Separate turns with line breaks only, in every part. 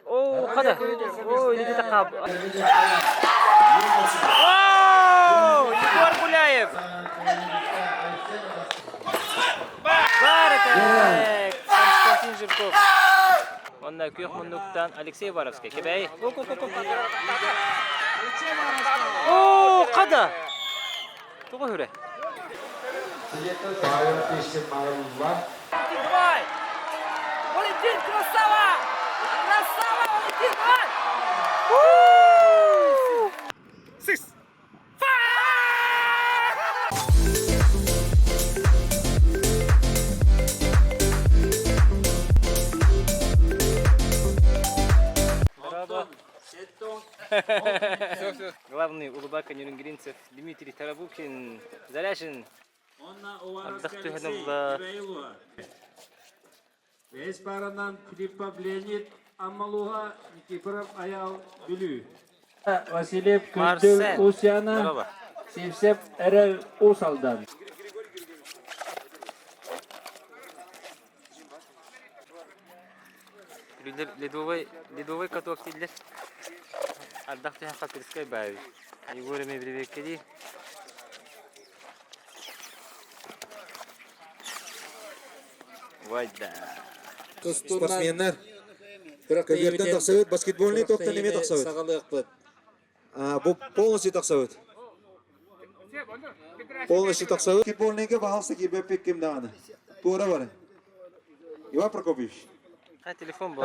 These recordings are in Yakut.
Оо, хата. Оо, илиитэ хаал. Вау! Егор Гуляев! Барытек! Константин Жирков. Онна күөх муннуктан Алексей Воровский. Кэбэй. Оо, хада! Тугу хүрэ?
Давай! Валентин, красава! Красава, Валентин, давай!
Six! Главный улыбака нерюнгринцев Дмитрий Тарабукин заряжен. Ардах түһэн ылла.
Бэс паранан Филиппов Леонид Аммалуга, Никифоров Аял Бүлүү. Васильев Күндүл Усяна, Сивцев Эрэл Уус Алдан.
Ледовый, ледовый каток дииллэр. Ардах түһэн хатырыскай баайбыт. Егор эмиэ билбэккэ дии. Вайда.
Спортсменнар көбүөртэн тахсабыт, баскетбольный топтан эмиэ тахсабыт.
Саҕалыахпыт.
Бу полностью тахсабыт. Полностью тахсабыт. Баскетбольныйга баһалса киирбэппит ким даҕаны. Туора бары. Иван Прокопьевич.
Телефон был.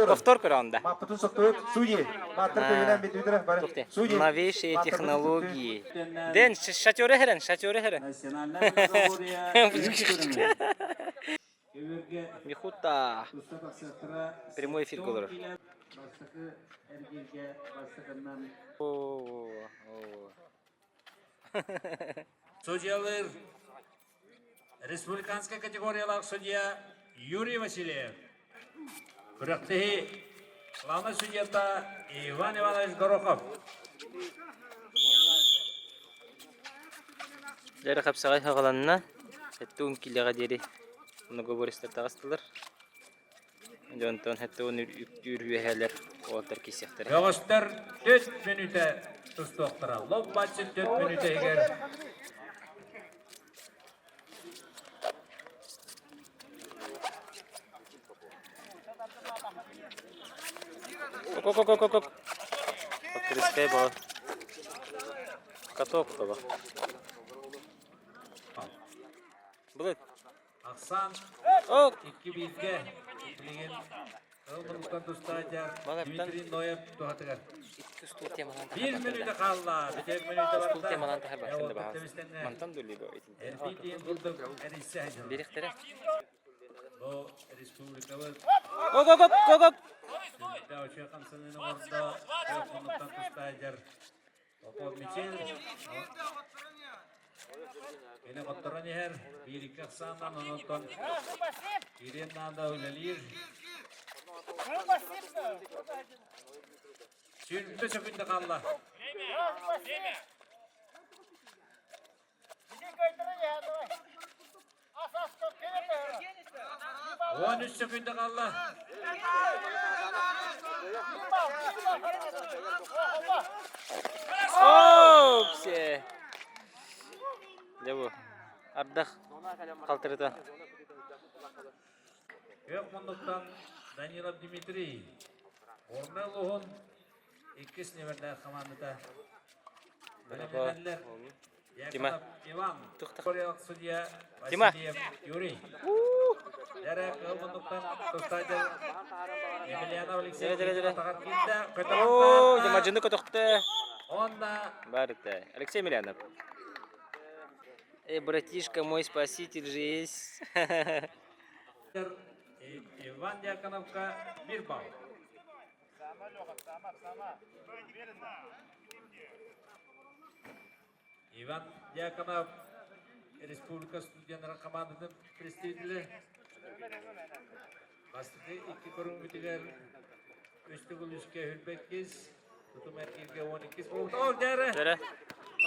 Повтор көрөҕүн да.
Маппытын соттубут. Судьи. Маттар көбүлэн бүтүтүрэ бары. Судьи.
Новейшие технологии. Дэн, шатеры херен, шатеры херен. Михута. Прямой эфир олорор.
Судьялар республиканскай категориялаах судья Юрий Васильев. Күрэхтэһии главнай судьята Иван Иванович Горохов.
Дьэ хапсаҕай хаҕаланна. Сэттэ киилэҕэ диэри многоборецтар таҕыстылар. Дьонтон сэттэ уон үктүүр үөһээлэр уолаттар киирсиэхтэрэ.
Бөҕөстөр 4 мүнүүтэ тустуохтара. Лоп-баччы 4 мүнүүтэ иһигэр
Ок-ок-ок-ок-ок. Открытскай баҕа. Каток баҕа. Былыт.
Ахсаан икки бииргэ билигин Ылбыттан тустаачар Дмитрий Ноев туһатыгар. Биир мүнүүтэ хаалла. Бүтэр мүнүүтэ барда.
Мантан дулиго
Эрбиитин курдук эрийсэ
Бириктэрэ.
Бу республикабыт
Гоп гоп гоп гоп.
Үчүгэй хамсаныыны оҥордо. Муннуктан тустаачар Попов Мичил. Кини хотторон иһэр, биир-икки ахсаанынан онтон киириэн наада үлэлиир. 20 сөкүндэ хаалла. 13 сөкүндэ хаалла.
Опсе. Дьэ бу. Ардах халтырыта.
Күөх муннуктан Данилов Дмитрий. Орнел уһун иккис нүөмэрдээх хамаандата. Бэлэмнэнэллэр.
Тима.
Иван. Судья
Тима.
Васильев Юрий. Дәрә кыл муннуктан тустаачы Емельянов Алексей
Дәрә, дәрә, дәрә.
атаҕар киирдэ.
Оо, Димаджины көтөхтө.
Онна
Барыта. Алексей Емельянов. Эй, братишка, мой спаситель же есть.
Иван Дьяконовка bir балл. Иван Дьяконов республика студеннарын командатын представителі. Бастакы икки көрүҥмүтүгэр үс төгүл үскэ хүрбэккис, тутум эргииргэ 12 буолбут. Ол дьээрэ!
Дьэрэ.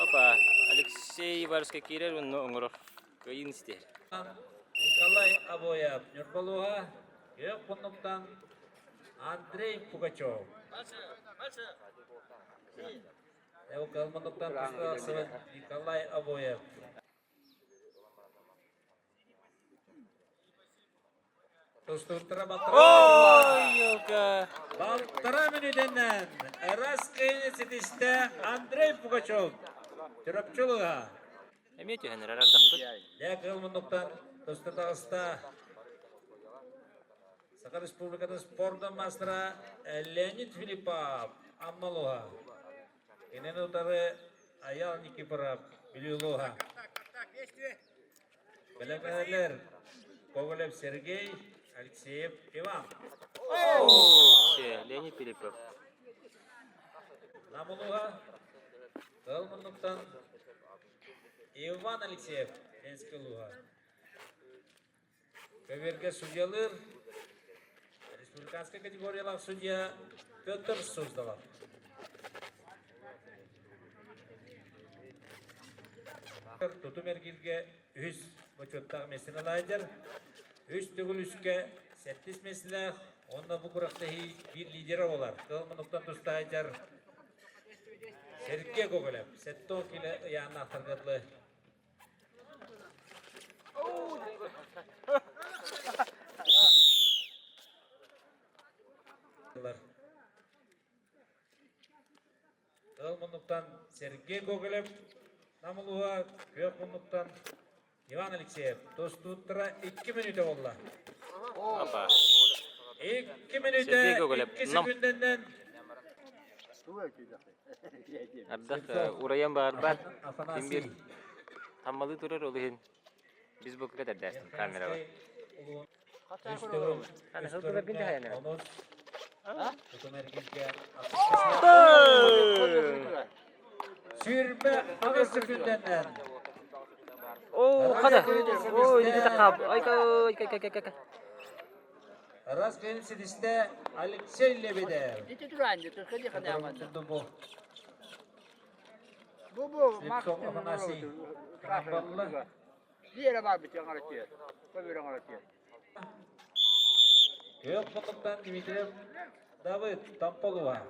Опа. Алексей Ивановскай киирэр уонна оҥорор. Кыайыын истиһэр.
Николай Обоев Ньурбалуоһа, күөх муннуктан Андрей Пугачев. Кыһыл муннуктан тустаахсыбыт Николай Обоев. Тустууттара
Ой,
балтара мүнүүтэннэн Эрас кыайыыны ситистэ Андрей Пугачев. Чурапчылыга.
Эмиэ түһэн эрэр ардахпыт.
Дьэ, кыыл муннуктан туста таҕыста Саха Республикатын спордун маастара Леонид Филиппов Аммалуха. Кинини утары Аял Никифоров Бүлүүлуха. Бэлэмнэнэллэр Гоголев Сергей, Алексеев Иван.
Леонид Филиппов.
Намылуха Кыыл муннуктан Иван Алексеев Ленскэй улууһа. Көбүөргэ судьялыыр республиканскай категориялаах судья Петр Суздалов. Тутум эргииргэ үһүс бочуоттаах миэстэни ылаайдар. Үс төгүл үскэ сэттис миэстэлээх уонна бу күрэхтэһии биир лидерэ буолар. Кыыл муннуктан тустаайдар Сергей Гоголев 70 кило ыйааннаахтарга дылы. Кыыл муннуктан Сергей Гоголев, Нам улууһа күөх муннуктан Иван Алексеев тустууттара 2 мүнүүтэ буолла.
Апа.
2 мүнүүтэ
Сергей Гоголев,
2
Нам.
секүндэннэн
Ардах урайан баарбат.
Афанасий
Ким бир хаммалыы турар ол иһин біз бу кэтэрдээстим камерабар. Аны сылгыларгын дьаһайан эрэ.
28 секүндэннэн
Оо, хана. Ой, илиитэ хаап. Ай, ай, ай, ай, ай, ай.
Раз сидисте Алексей Лебедев. Слепцов Афанасий Балла. Күөх мутуктан Дмитриев Давыд Томполуга.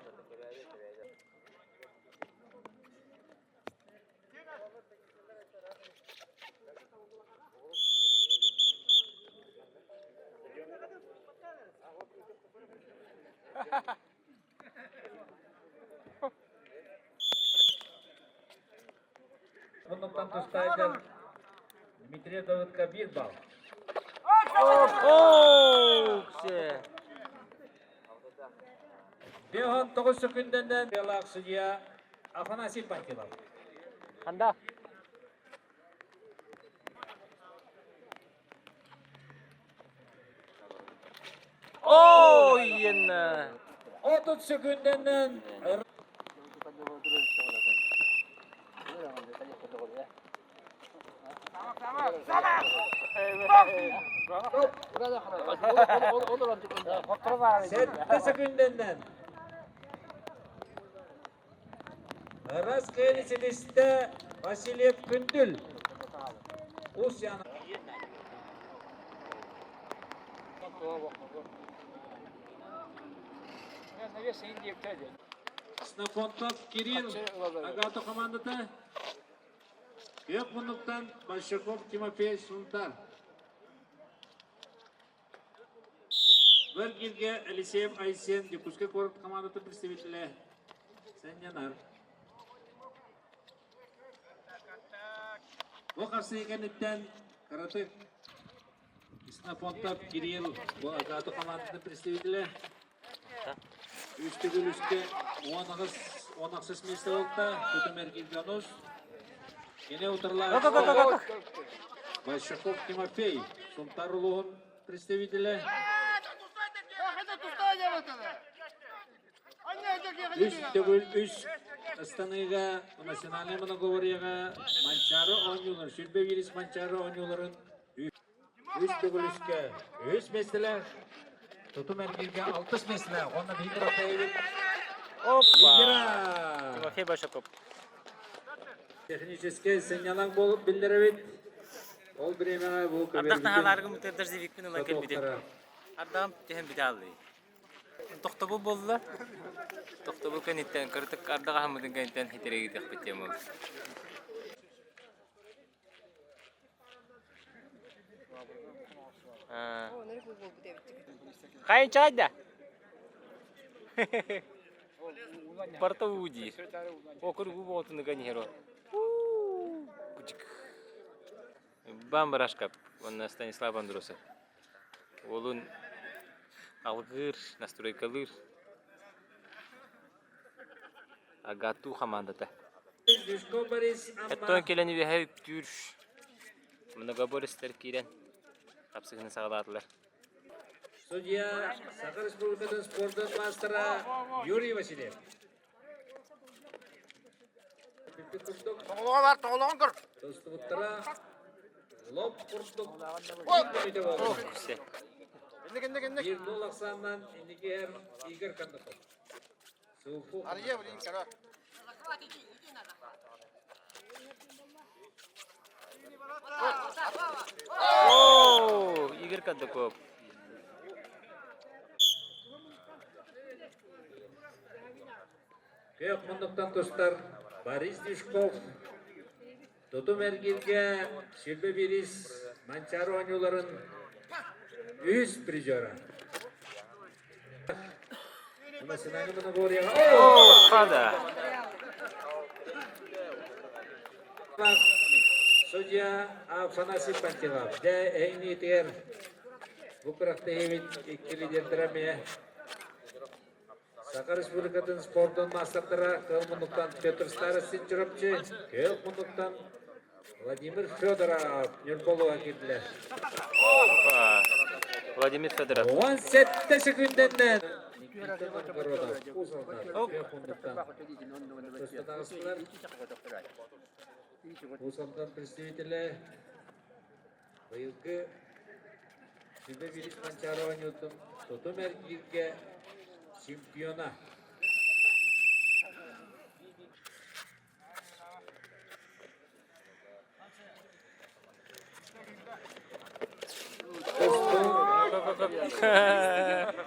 Муннуктан тустаайдар Дмитрий Давыдка биир балл. 59 секундэннэн быалаах судья Афанасий Пантилов.
Ханда. Ой, иэннэ.
30 секундэннэн Сэттэ секундэннэн Раз кыайыны ситистэ Васильев Күндүл. Ус Яна. Ксенофонтов Кирилл Агато командата. Күөх муннуктан Большаков Тимофей Сунтар. Бергилге Алексеев Айсен Якутскай куорат командатын представителэ Сэннянар. Бу харсыы кэнниттэн кыратык Ксенофонтов Кирилл бу Агато командатын представителэ үс төгүл үскэ 18 миэстэ буолта Тутум Эргилгонус Кини утарылааччы Большаков Тимофей Сунтар улууһун представителэ. Үс төгүл үс ыстаныыга национальнай многоборьеҕа Манчаары оонньууларын, сүрбэ биирис Манчаары оонньууларын үс төгүл үскэ үс миэстэлээх, тутум эргииргэ алтыс миэстэлээх уонна биһиги Рафаэлит
Опа! Тимофей Большаков.
Техническэй сынньалаҥ буолуп биллэрэбит. Ол бириэмэҕэ бу
Ардах
көбүөрбүтүн
наһаалааргым дождевикпин ылан кэлбитим.
сотуохтара.
Ардаҕым түһэн бүтэ хааллый. Тохтобул буолла. Тохтобул кэнниттэн кыратык ардах аһаммытын кэнниттэн хитирэйитэхпит диэн буолла. Хайын чайда? Барта уу диир. Окур уу буолтунуга нихеро. Бам Барашкап уонна Станислав Андросов. Уолун алгыыр, настройкалыыр. Агату хамаандата. Оттон кэлэн үөһэ үктүүр многоборецтар киирэн хапсыһыыны саҕалаатылар.
Судья Саха Республикатын спордун маастара Юрий Васильев.
Тоҕолоҕо бар, тоҕолоҕун көр.
Тостубуттара лоп курдук
Все.
Инник, инник, инник.
Биир нол ахсаанынан инники иһэр Игорь Кондаков. Суфу.
Ария, блин, кара.
О, Игорь Кондаков.
Күөх муннуктан тустар Борис Дюшков тутум эргииргэ сүлбэ биирис Манчаары оонньууларын үс призера. Национальный многоборьеҕа
Хада.
Судья Афанасий Пантелов. Дьэ, эһиниитигэр бу күрэхтэһиибит икки лидердэрэ эмиэ Саха Республикатын спордун маастардара Кыыл Муннуктан Петр Старостин Чурапчы, Кыыл Муннуктан Владимир Федоров Ньурболуга киирдилэр.
Владимир Федоров.
17 секундэннэн Никита Новгородов Уус Алдан Кыыл Муннуктан туста таҕыстылар. Уус Алдан представителэ Быйылгы Сүбэ биирис Манчаары оонньуутун тутум эргииргэ чемпиона.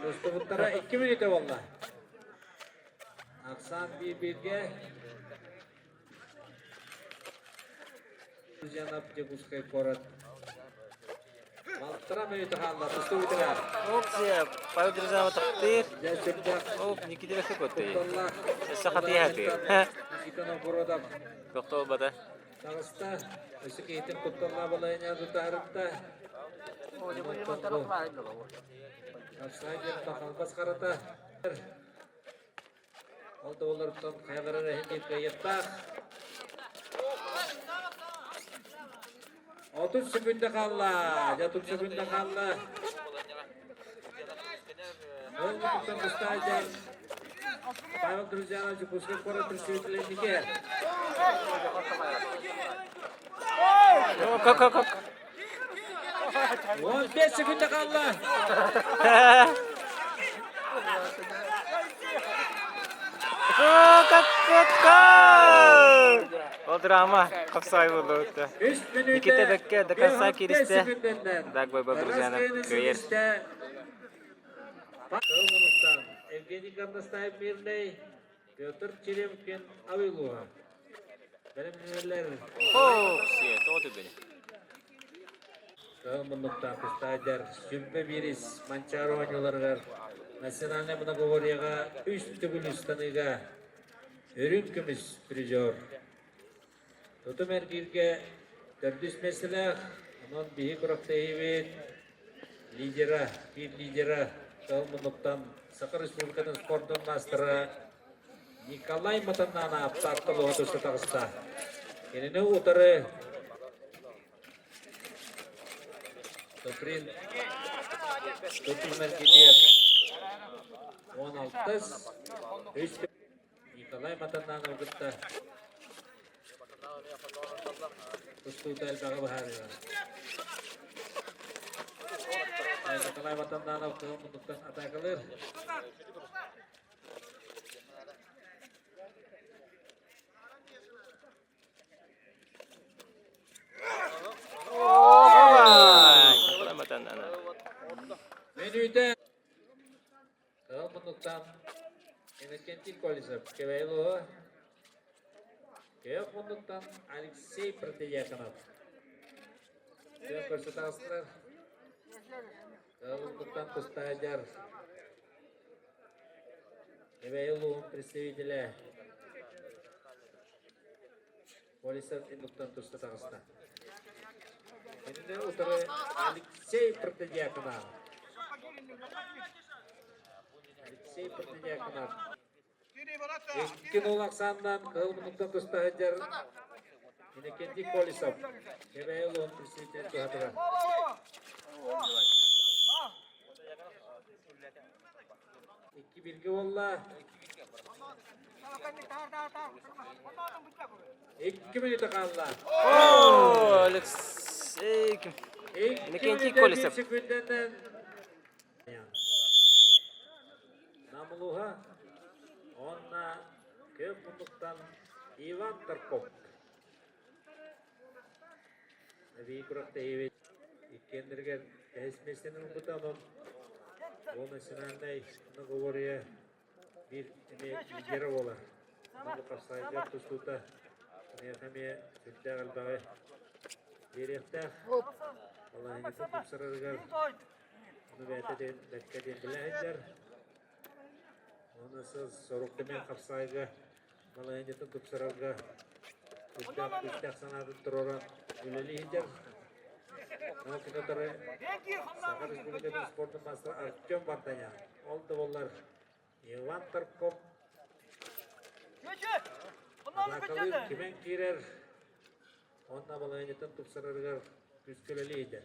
Тустубуттара 2 мүнүүтэ буолла. Ахсаан биир-бииргэ Друзья, Якутскай куорат. Балтара мүнүүтэ хаалла, тустубутугар.
Опция, Павел Друзьянов тахтыр.
Дьэ, сүрдээх
Оп, Никита Лехокотый.
кутталлаах.
Өссө хатыйаатыр.
Никита Новгородов
Тохтолбата.
таҕыста. Өссө киһитин кутталлаах балайыня тутаарытта. Офсайд диэн халбас харата. Ол да олортон хайалара эрэ кыайыахтаах. 30 секунда хаалла. Дьэ 30 секунда хаалла. Ол мутуктан быстаайдар Павел Друзьянович Якутскай куорат представителинники.
Как, как, как?
15 секунда хаалла.
Ол драма хапсай буолуутта.
Үс мүнүүтэ
Никита бэккэ до конца
15
киристэ.
секундэннэн.
Так бойба друзья кыайар.
Тыл Евгений Горностаев Мирнэй, Петр Черемкин Авилуа. Бэлэмнэнэллэр.
О, все, тоҕо түбэни.
Тыл муннуктаах стадиар сүмбэ биирис Манчаары оонньууларыгар национальнай многоборьеҕа үс төгүл ыстаныыга үрүҥ көмүс призер. Тутум эргииргэ төрдүс миэстэлээх, онон биһи күрэхтэһиибит лидера, биир лидера Тыл муннуктан Саха Республикатын спордун маастара Николай Матаннаана Таатта улууһа туста таҕыста. Кинини утары Туприн Тутум эргитиэр 16 үс Николай Матаннанов кытта тустуута элбэҕи быһаарыаҕа. Николай Матаннанов кыһыл муннуктан атаакалыыр. Менүтэ Кыһыл муннуктан Иннокентий Колесов Кэбээйи Кыах муннуктан Алексей Протодьяконов. Күөн көрсө таҕыстылар. Кыһыл муннуктан тустаайдар Кэбээйи улууһун представителэ Колесов иннуктан туста таҕыста. Кинини утары Алексей Протодьяконов. Алексей Протодьяконов. Икки нол ахсааннаан кыһыл муннуктан туста сылдьар Иннокентий Колесов. Кэбээйи улууһун представителин туһатыгар. Икки биргэ буолла. Икки мүнүүтэ хаалла.
О, Алексей ким? Иннокентий Колесов.
Секундэнэн Намылуха уонна көп муннуктан Иван Тарков. Эбии күрэхтэһиибит иккиэннэригэр бэһис миэстэни ылбыта, онон бу национальнай многоборье биир эмиэ лидера буолар. Онон бу хапсаайдар тустуута киниэхэ эмиэ сүрдээх элбэҕи биэриэхтээх. Балаһыанньатын тупсарарыгар ону бэйэтэ диэн бэркэ диэн билэ сылдьар. Уонна сорук эмиэ хапсаайга балаһыанньатын тупсарарга сүрдээх күүстээх санаатын туруоран үлэлии сылдьар. Ол Саха Республикатын спордун маастара Артем Вартанян. Ол да буоллар Иван Тарков атаакалыыр кимэн киирэр уонна балаһыанньатын тупсарарыгар күүскэ үлэлии сылдьар.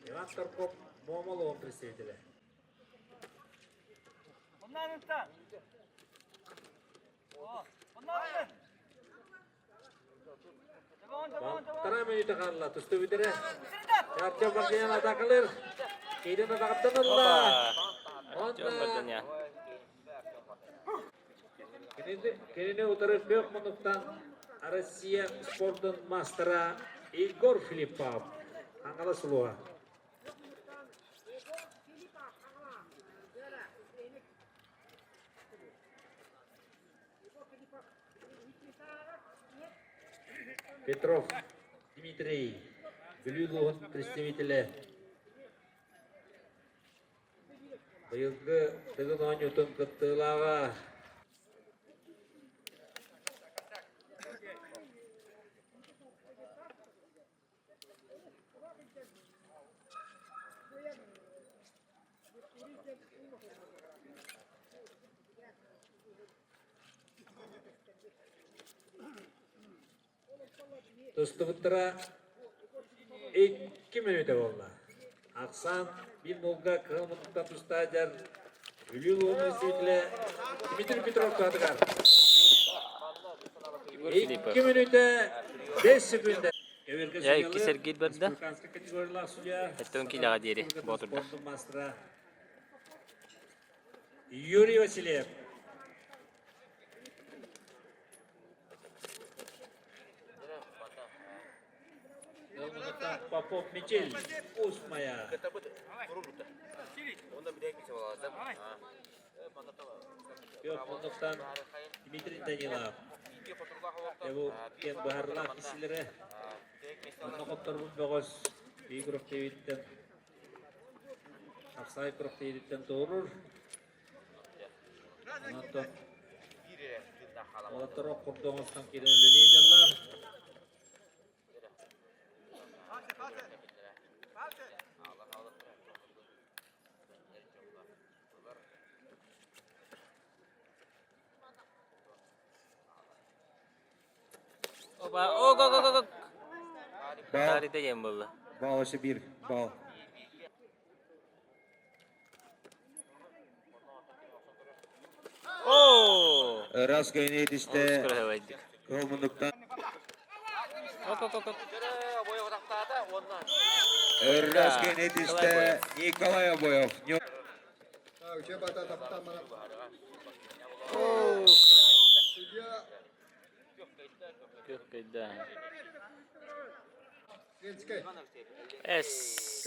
Иван Тарков Муома улууһун представителэ. Балтараа мүнүүтэ хаалла, тустубүтэрэ. Артем Варданян атаакалыыр. Киирэн атаҕыттан ылла. Онна кинини утары күөх муннуктан Россия спордун маастара Егор Филиппов. Хаҥалас улууһа. Петров Дмитрий, Бүлүү улууһун представителэ. Быйылгы Дыгын оонньуутун кыттыылааҕа. Тустубуттара икки мүнүүтэ буолла. Ахсаан биир нулга кыһыл муннуктан тустаадьар Бүлүү улууһун представителэ Дмитрий Петров туһатыгар. Икки мүнүүтэ 5 секунда.
Я икки сэргиир барда. Эттон килэҕэ диэри боотурда.
Юрий Васильев. Попов Мичил, Усмая. Петр Дмитрий Данилов. Бу киэн быһаарыылаах киһилэрэ. Онно хотторбут бөҕөс Игорь Тевиттэн Апсай Курохтеевиттэн туоруур. Онтон уолаттар ох курдук оҥостон киирэн үлэлии сылдьаллар.
Опа, о, го, го, го, го. Таарыйда диэн буолла.
Бал өссө биир бал.
Оо!
Раз көнө
Олус
түстэ.
кыраһыабайдык.
Кыһыл муннуктан
Оп, оп, оп, оп.
Раз көнө түстэ Николай Обоев.
Күөх кыйда. Эс.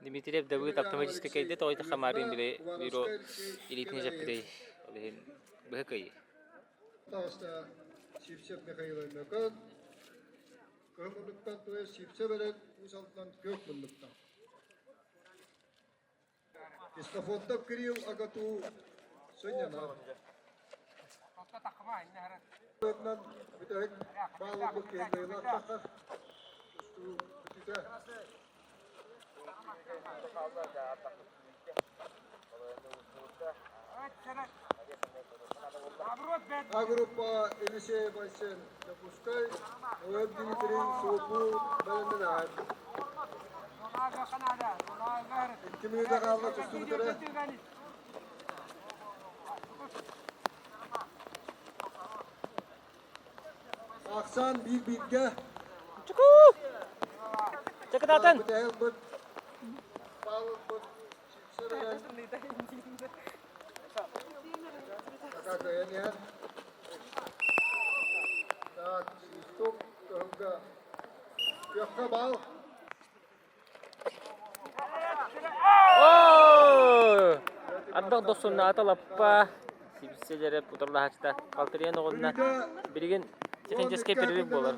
Дмитриев Давыд автоматически кэйдэ тоҕойто хамаарын били биро илиитин дьэппитэй ол иһин быһа кыайыы.
Таҕыста Сивцев Михаил Өймөкөөн Кыһыл муннуктан туйа Сивцев эрэн Уус Алдан күөх муннуктан. Ксенофонтов Кирилл АГАТУ сынньанар. Бүтэһик баалларбыт киһи кыайылаахтахха тустуу бүтүүтэ. А группа Елисеев Айсен Дьокуускай, Ноев Дмитрий Суоппу бэлэмнэнэр. Икки мүнүүтэ хаалла тустубуттара. Ахсаан биир-бииргэ.
Чакытаатын!
Бүтэһик баалбыт сипсэ Кыайан иһэр. Так, свисток кыһылга. Күөххэ баал.
Ардах дохсуннаата лаппа сибисселere утарлаһачта Калтырыйан оҕунна билигин техническэй перерыв буолар.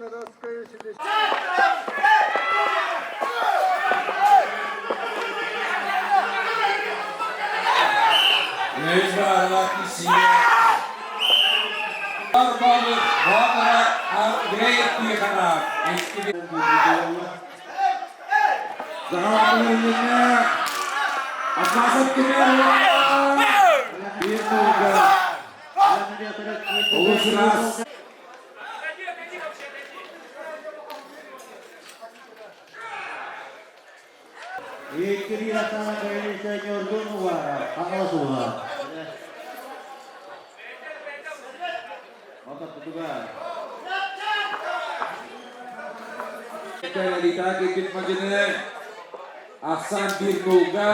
Ахсан биир нуулга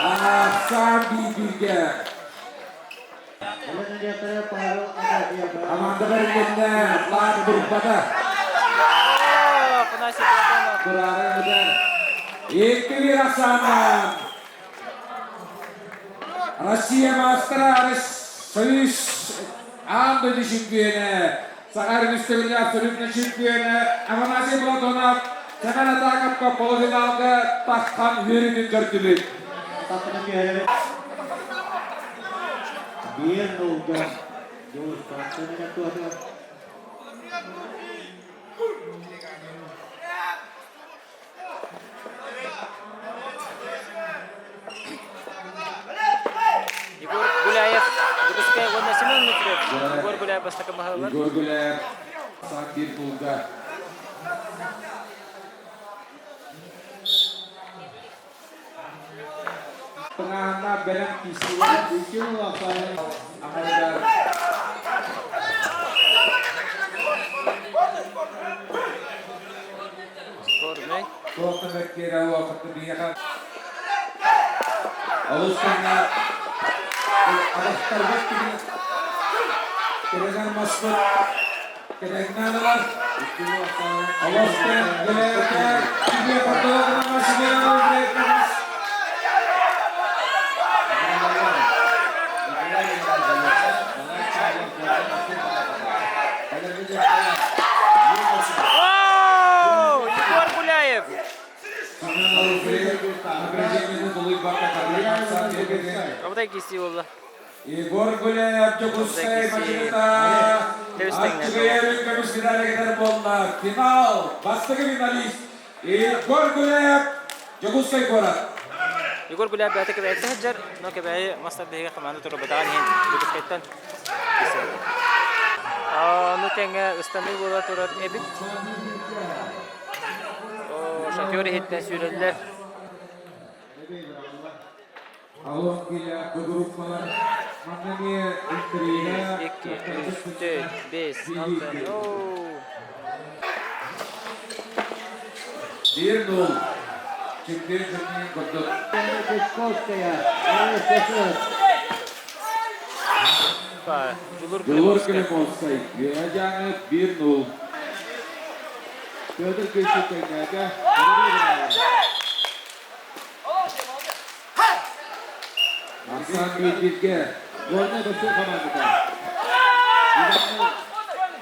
Ахсан биир бииргэ Хамаанда бэрилиннэ Атлант турбата. Турары ыытар. 2-1 ахсааннаан Россия маастара Союз аан дойду чемпионэ Саха Өрөспүүбүлүкэтин абсолютнай чемпионэ Афанасий Платонов Сэмэн Атаковка полуфиналга таххан үөрүүтүн көрдүбүт.
Биир нулга Дьулустаахтан эрэ туһатыгар.
Егор Гуляев, Дьокуускай уонна Семен Дмитриев. Егор Гуляев бастакы баһылар.
Егор Гуляев Санкт-Петербурга. Тыҥааһыннаах бэлэм киирсиилэр аҥарыгар
Горнай.
Туох да мөккүөрэ уопуту биһиэхэ олус тэҥҥэ абахтарбыт кини кэрэнэр маспыт кэтэҥнээн ылар олус тэҥ Гүлээхтэр киһи хотоҕуна сибиэ
Вау! Егор Гуляев! Абытай киси буолла.
Егор Гуляев Дьокуускай мадьыныта Аччыгый көмүс медалигитер буолла. Финал бастакы финалист Егор Гуляев Дьокуускай куорат.
Егор Гуляев бэйэтэ Кэбээйиттэн сылдьар, но Кэбээйи мастар биһиги команда турбатаҕын иһин Дьокуускайтан Ону тэҥэ ыстаныы буола турар эбит. Шофер иһиттэн сүүрэллэр.
Алон киилэ группалар манна эмиэ интрига
2, 3, 4, 5, 6,
1-0. Чемпион чемпион курдук.
Дьячковская, РССР.
Опа, Дьулур
Дьулур
Климовскай.
Климовскай, Үөһээ Дьааҥы 1-0. Петр Кыйчык тэҥнээтэ. Арсан Дмитриевгэ Горнай Бостук хамаандата.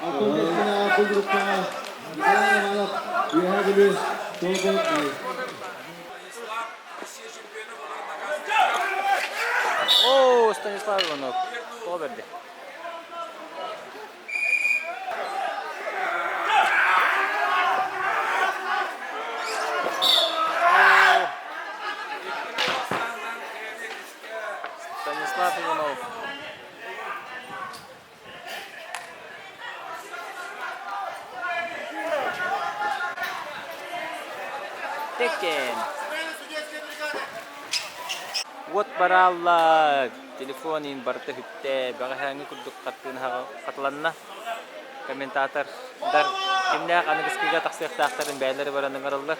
Алтын миэстэлээх бу группаҕа Николай Иванов, Үөһээ Бүлүү, Тобо
О, Станислав Иванов. Тоҕо бэрдэ. Станислав Иванов. Текен. Уот бараалла, телефон иин барыта үттэ, бэҕэһээҥҥи курдук хаттыын хатыланна. Комментатордар кимнээх аныгыскыга тахсыахтаахтарын бэйэлэрэ баран ыҥыраллар.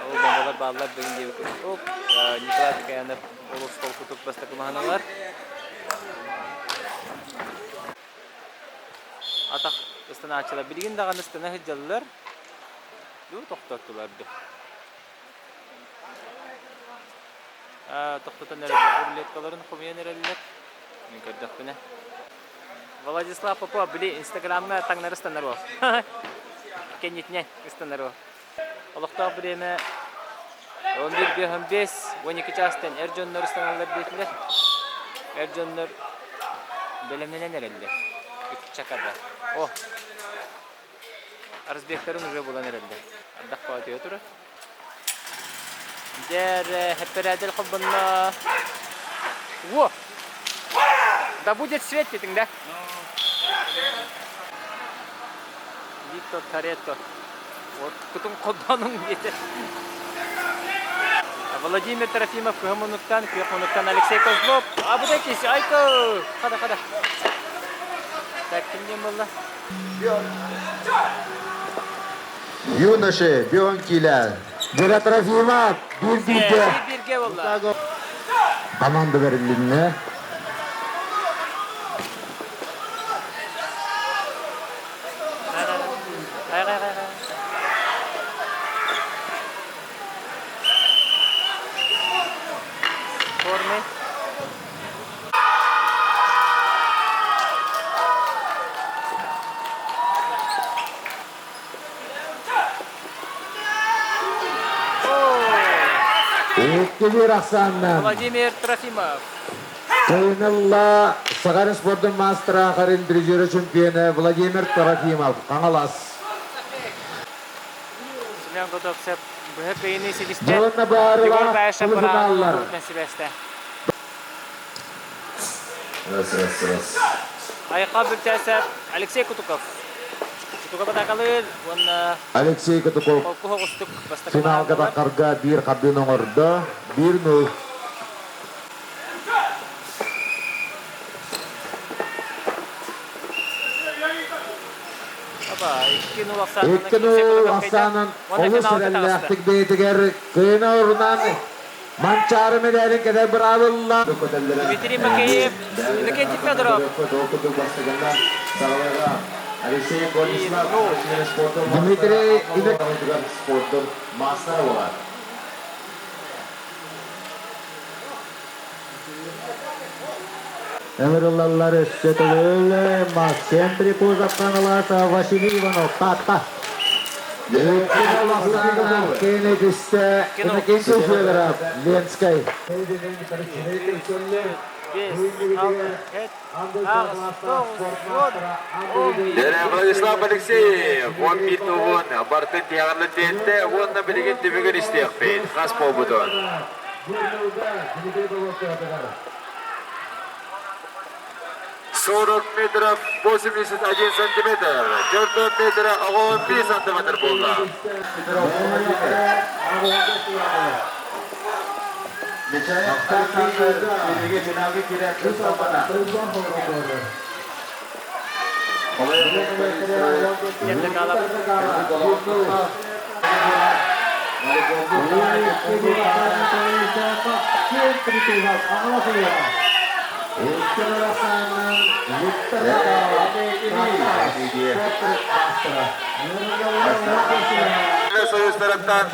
Ол бомбалар бааллар бүгүн диэбит курдук. Николай Тукаянов олус холкутук бастакы маһыналар. Атах ыстанааччылар билигин даҕаны ыстана сылдьаллар. Дуу тохтоттулар дуу. Тохтотон эрэллэр, рулеткаларын хомуйан эрэллэр. Мин көрдөхпүнэ. Владислав Попов, били Инстаграмҥа таҥнары ыстанар уол. Кэннитинэн ыстанар уол. Олохтоох бириэмэ 11.55, 12 чаастан эр дьоннор ыстаналлар диэтилэр. Эр дьоннор бэлэмнэнэн эрэллэр. Ыччакада. О, Разбектарын уже булан эрэллэр. Ардах баҕатыйа турар. Дьэ, хэппэрээдэл холбонно. Во! Да будет свет диэтиҥ да? Виктор Торетто. Вот кутун холбонуҥ диэтэ. Владимир Трофимов кыһын муннуктан, күөх муннуктан Алексей Козлов. Абыдай киси, айко! Хада, хада. Так, ким диэн буолла?
Юноши, бион киилэ. Дьара Трофимов биир бииргэ.
Биир бииргэ буолла.
Команда бэрилиннэ.
Хай, хай, хай, хай. Формы.
Икки ахсааннан.
Владимир Трофимов.
Кыайынылла Саха спордун маастара Харин призеры чемпионы Владимир Трофимов. Хаҥалас.
Семен Готовцев быһа кыйыны ситистэ.
Дьылынна
Егор
баарыла
Баишев
полуфиналлар.
сибээстэ.
Раз, раз, раз.
Айхал Бүлтээсэп, Алексей Кутуков. Кутуков атакалыыр уонна
Алексей Кутуков
холку соҕустук бастакы
финалга
маһааллар.
таххарга биир хардыын оҥордо. 1-0.
Опа, 2-0 ахсаанынан
2-0 ахсаанынан
уонна
олус
финалга таҕыста.
эрэллээхтик бэйэтигэр кыайына орунан Манчаары медалин кэтэр быраабылла.
Дмитрий Макеев, Иннокентий Федоров.
Дмитрий
Спорттун мастера болар.
Ыҥырыллаллар өссө төгүл Максим Прикузов Хаҥалас Василий Иванов Таатта.
Кини түстэ Иннокентий Федоров Ленскэй.
5, 6, 7, 8, 9, 10, 11.
Дere Владислав Алексеев, он бит уон, бартын тиягарлы тетте, уонна билигин түбүгүн истиэхпит. Хас буолбутун. 40 метров 81 сантиметр. 4 метра 11 сантиметр буолла.
Кэннэ хаалап.
Икки ырасаанынан Виктор
Союзтарыттан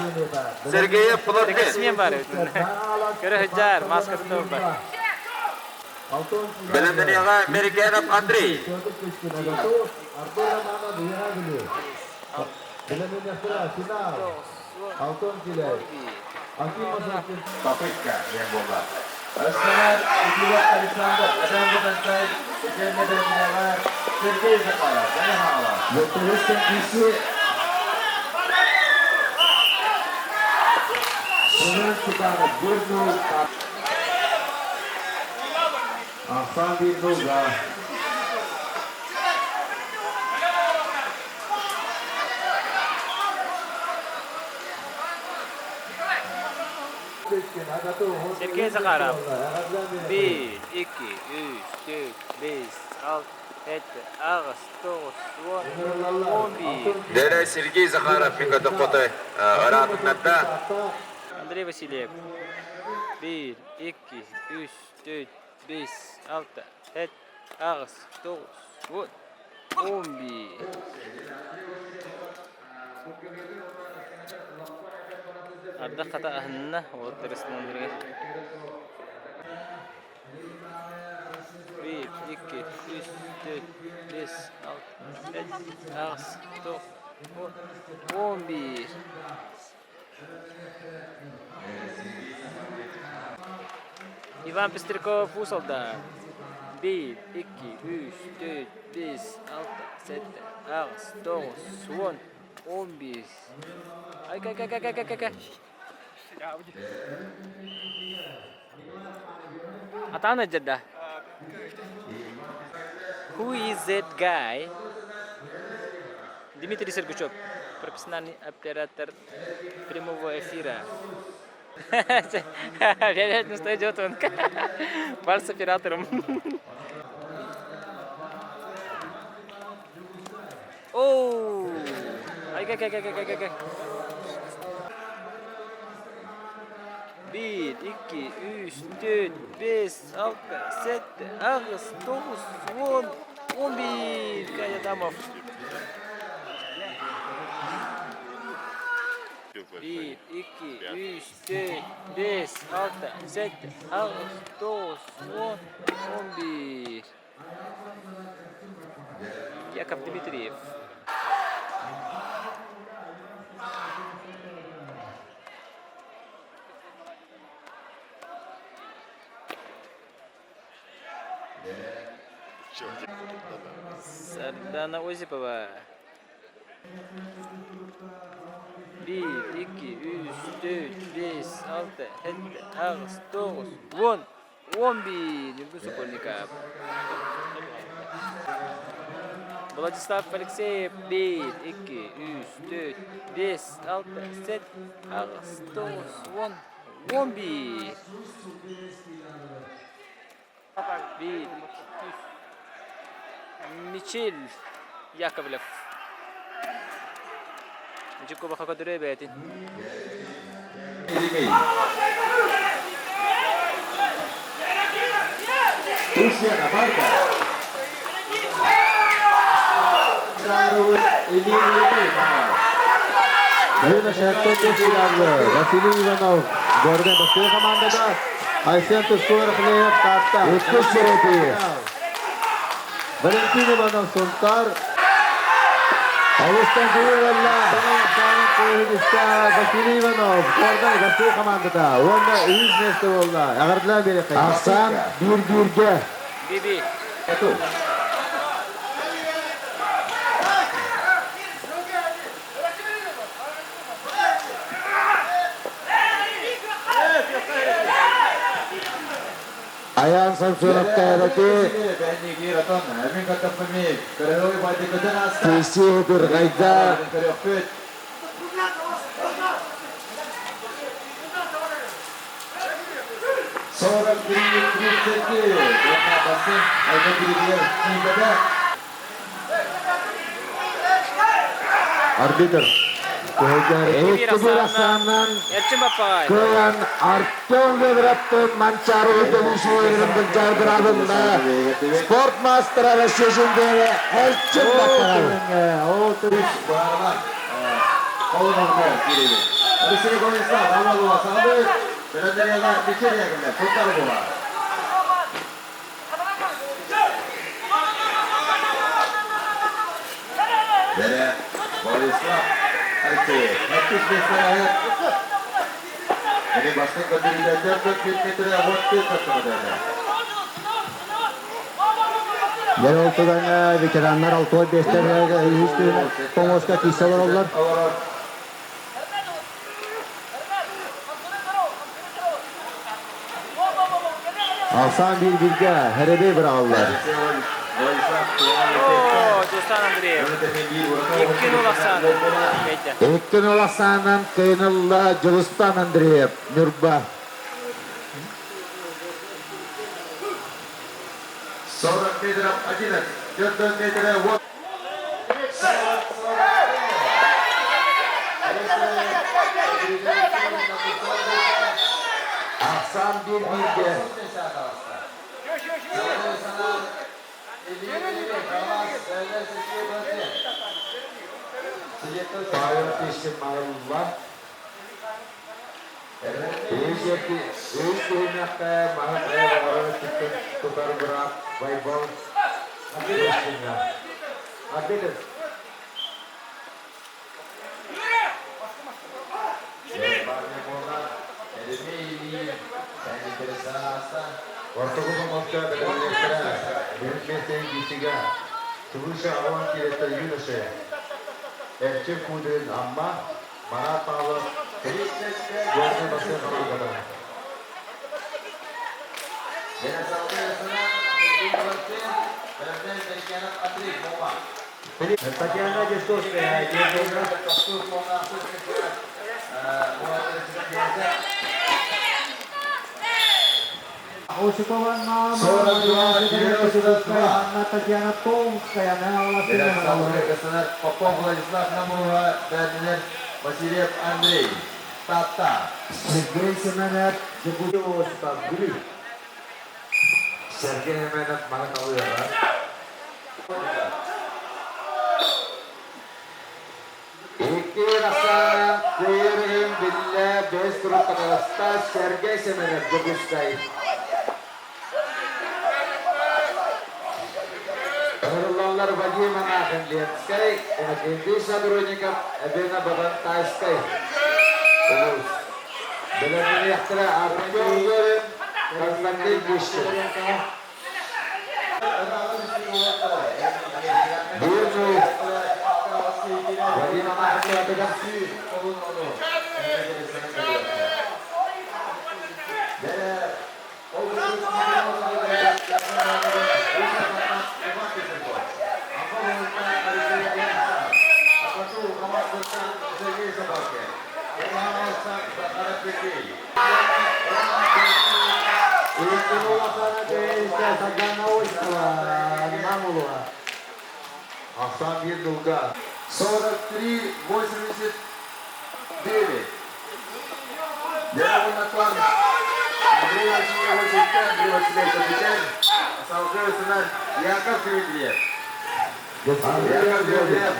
Сергеев Плотник.
Рекордсмен бар. Көрө сылдьар, маскатын да ылбат.
Бэлэмнэниэҕэ Мерикенов Андрей.
Попытка диэн буолла. Ыстанар Итилов Александр, Адам Бутантай, итиэннэ бэлэмнэниэҕэ Сергей Захаров, Мэҥэ Хаҥалас. Второй киси Семен Степанов, 1-0. Ахсан 1-0, да.
Сергей Захаров. 1, 2, 3, 4, 5, 6, 7, 8, 9, 10, 11.
Дэрэ Сергей Захаров мин хотой ыраатыннарда.
Андрей Васильев. 1, 2, 3, 4, 5, 6, 7, 8, 9, 10, 11. Ардах хата аһынна, уолаттар ыстаналларыгар. 1, 2, 3, 4, 5, 6, 7, 8, 9, 10, 11. Иван Пестряков Уус Алдан. 1, 2, 3, 4, 5, 6, 7, 8, 9, 10, 11. Ай, кай, кай, кай, кай, кай, кай. Атаана дьэрдэ. Who is that guy? Дмитрий Сергучев, профессиональный оператор прямого эфира. Вероятно, идет он. Бар с оператором. Оу! Ай, кай, кай, кай, кай, кай, кай. 1, 2, 3, 4, 5, 6, 7, 8, 9, 10, 11. Кай Адамов. 1, 2, 3, 4, 5, 6, 7, 8, 9, 10, 11. Яков Дмитриев. Сардана Осипова. 1, 2, 3, 4, 5, 6, 7, 8, 9, 10, 11. Ньургун Сокольников. Владислав Алексеев 1, 2, 3, 4, 5, 6, 7, 8, 9, 10, 11. 1, 2, Мичил Яковлев. Дьуккубаха көтүрүө бэйэтин.
Турция Барка.
Василий Иванов, Гордон Баскы командада, Айсен Тускуров Таатта.
Иккис сирэти.
Валентин Иванов Сунтар.
Алыстан күйүллэ.
Василий Иванов, Гордон Баскы командада. Уонна үс месте болла. Эҕэрдэлээн биэриэххэ.
Ахсаан биир-бииргэ.
Биби.
Айаан Самсонов кээрэти Киси Быргайда Арбитр.
Икки биир ахсаанынан
кыайан Артем Федоровтын Манчаары Дөбүшүөрүн былдьаар быраабылла спорт маастара Россия чемпиона Эрчим Баппаҕай.
Бэрэ Владислав Алексеев. Мэттис миэстэлэһэр. Кини бастыҥ көрдөрүүлэрдэр 41 метрэ 14 сантиметрэ.
Дьэ ол түгэҥҥэ ветераннар алтыа биэстэр үһүс тоҥуоска киирсэ олороллор. Ахсаан биир-бииргэ хэрэбэй быраҕаллар.
Оо, Дьустан Андреев. 2-0 ахсаанынан кыайда.
2-0 ахсаанынан кыайынылла Дьулустан Андреев, Ньурба.
40 метров 11, 4 метров 8.
Ахсаан биир-бииргэ. Павел Тищин Маралла. Үс түһүмэххэ маһы хайа баҕарар өттүттэн тутар быраап Байбал Тищиҥҥа. Арбитр.
Ортоку помостка бэлэмнэхтэрэ бүгүн миэстэни биисигэ свыше аҕалан киирэтэ юноше Эрчим Кудрин Амма Марат Павлов Горнай Бастыҥ хамаандата.
Татьяна Дестовская, Осипова Анна Татьяна Томская,
Попов Владислав Намурова, Бәрдинер Васильев Андрей. Тата.
Сергей Семенов, Осипов, Бүлүү.
Сергей Семенов маны талыаҕа.
Икки ахсаанынан кыайар биллэ бэс туруктаҕаста Сергей Семенов, Дьокуускай. Ыҥырыллаллар Вадим Монахин, Ленскэй, Иннокентий Сотрудников, Эбена Бабантайскай. Улуус. Бэлэмнэниэхтэрэ Артем Зорин, Константин Гущин. Биир нуу. Вадим Монахин атыгар.
Ахсаан биир нуулга. 43-89. Дьэ, Андрей Васильевич Андрей Васильевич отвечает. Салгыы сынар Яков Дмитриев. Яков Дмитриев.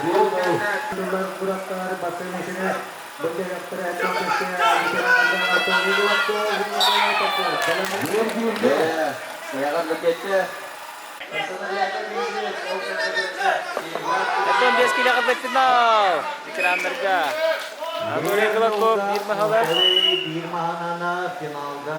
Оттон 5 килэҕэ финал ветераннарга. Анатолий Гладков биир маһалар.
Биир маһанана финалга.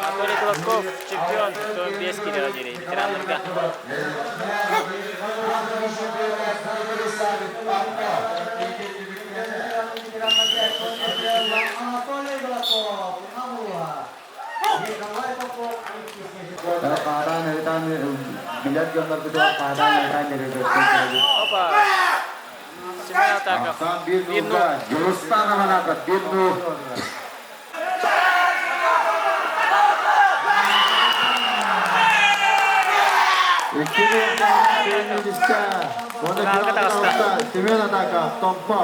Анатолий Гладков чемпион 5 килэҕэ диэри ветераннарга.
Хаатаан ыытан билэр дьоннорбутугар хаатаан ыытан
Опа! Семен. Аманатов.
Ахсаан 1-0-га Дьулустаан Аманатов 1-0.
Икки минутка Семен Атаков, Томпо.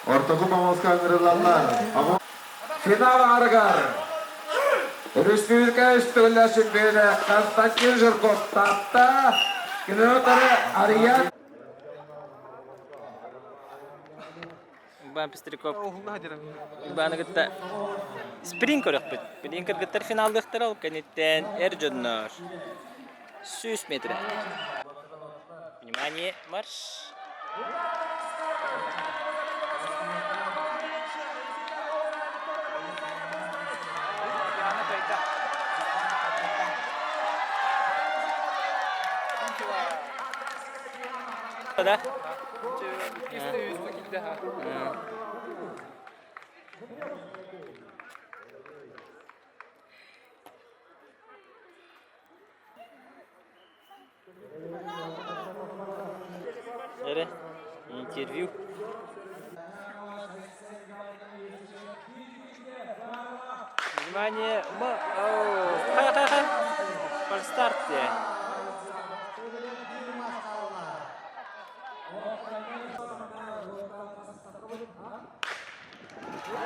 Ортоку помоска ыҥырыллаллар. Финал арыгар Республика үстүллэ чемпионы Константин Жирков Таатта, кинотары Ариян
Иван Пестряков Иваны кытта спринт көрөхпүт. Билигин кыргыттар финаллыахтара ол кэнниттэн эр дьоннор 100 метрэ. Внимание, марш! Да? Эрэ, интервью. Внимание, хай хай хай. Фальстарт де.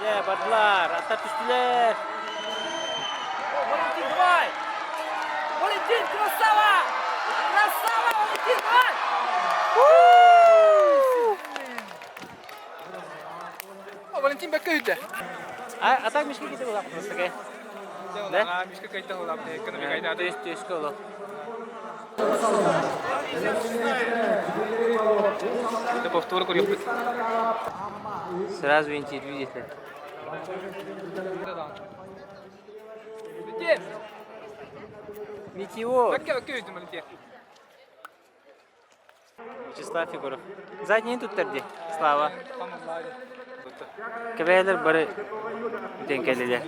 Дьэ, бардылар, аттар түстүлэр.
Валентин, давай! Валентин, красава! Красава, Валентин, давай!
Валентин бэккэ үтэ.
А, а так мишки ките булак просто кэ.
Да? Мишка кайта улап, экономика
То есть, то есть, коло.
Это повтор көрүөхпүт.
Сразу интервью диэтилэр.
Валентин!
Метеор.
Бэккэ бэккэ үтүм Валентин.
Вячеслав Егоров. Задний туттар дии, Слава. Кэбээлэр бары бүтэн кэллилэр.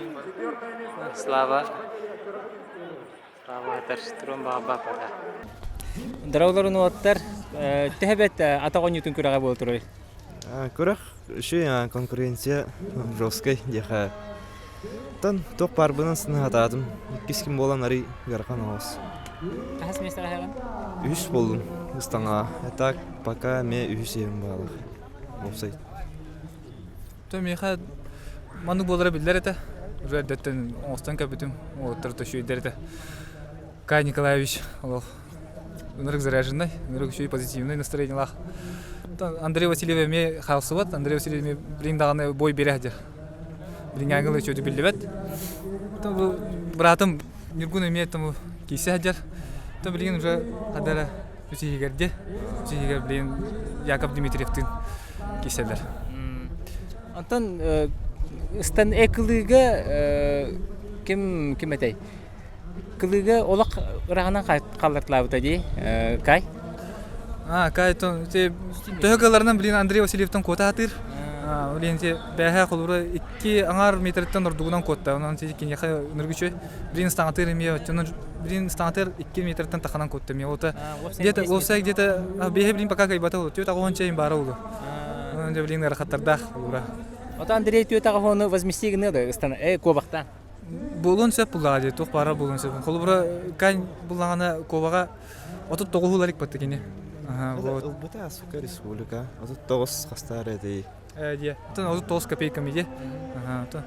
Слава Слава этэр турун баҕа Дороголорун уоттар төһө бэт атах оонньуутун күрэҕэ буола турар?
Күрэх үчүгэй конкуренция жесткай диэхэ. Оттон туох баарбынан сынаһатаатым. Иккис ким буолан арый ыарахан оҕус.
Хаһыс миэстэҕэ аһаҕын?
Үһүс буоллум ыстаҥаҕа. Так пока эмиэ үһүс иһим баалар. Уопсай.
То миэхэ маннык буолара биллэр этэ. Уже эрдэттэн оҥостон кэлбитим. Уолаттар төшүйдэр этэ. Кай Николаевич олох ынырык заряженный, ынырык үчүгэй позитивный настроениелаах. Андрей Васильев эмиэ хаалсыбат, Андрей Васильев эмиэ билин даҕаны бой биэрэ сылдьар. Билиҥҥээҥи ыла үчүгэйдик биллибэт. Бу быраатым Ньургун эмиэ тому киирсэ сылдьар. То билигин уже хада эрэ үс иһигэр дии. Үс иһигэр билигин Яков Дмитриевтыын киирсэллэр.
Онтон ыстан экылыыга ким ким этэй? Кылыыга олох ыраҕынан хаалларталаабыта дии, Кай?
А, Кай, төһө кыалларынан блин Андрей Васильевтан куота сатыыр. Блин, бэһэ холура икки аҥаар метртэн ордугунан куотта. Онон киниэхэ ыныргычы. Блин, стаҥатыр эмиэ, оччонон блин, стаҥатыр икки метртэн таханан куотта эмиэ. Ота где-то уопсай где-то бэһэ блин пока кайбата олу. Түөт аҕуһун чайын баара олу. Онон блин ыарахаттардаах холура.
Ото Андрей түөт аҕуһуну возместие гыныа да ыстана э куобахтаан.
Буолуон сөп буллаҕа дии, туох баара буолуон сөп. Холобура, Кань буллаҕына куобаҕа 39 ылар икпатты кини.
Вот. Ылбыта сука республика. 39 хастаар этэй.
Э, дии. Оттон 39 копейками дии. Ага,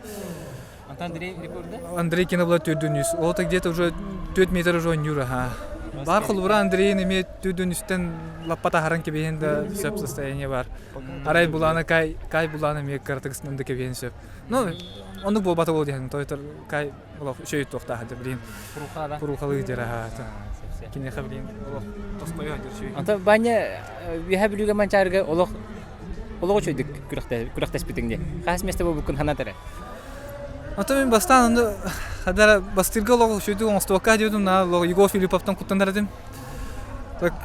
Антон Андрей рекорда?
Андрей кино была төрдүн үс. Ол так где-то уже 4 метр уже ойнуур, аха. Бар холобура Андрейин эмиэ төрдүн үстэн лаппа таһаран кэбиһэн да сөп состояние бар. Арай булаана Кай, Кай булаана эмиэ кыратыгысынан да кэбиһэн сөп. Ну, оннук буолбата буолуо диэн, тойтор кай олох үчүгэй туохтаах дьэ билин куруухалыы дьэр аһаата. Киниэхэ билин олох тосхойо дьэр үчүгэй.
Онтон Ваня Үөһээ Бүлүүгэ Манчаарыга олох олох үчүгэйдик күрэхтэспитиҥ дии. Хаһыс миэстэ буолбуккун санаат эрэ.
Ото мин бастаан онно хадара бастыырга олох үчүгэйдик оҥостубакка диэбитим, на олох Егор Филипповтан куттанар этим.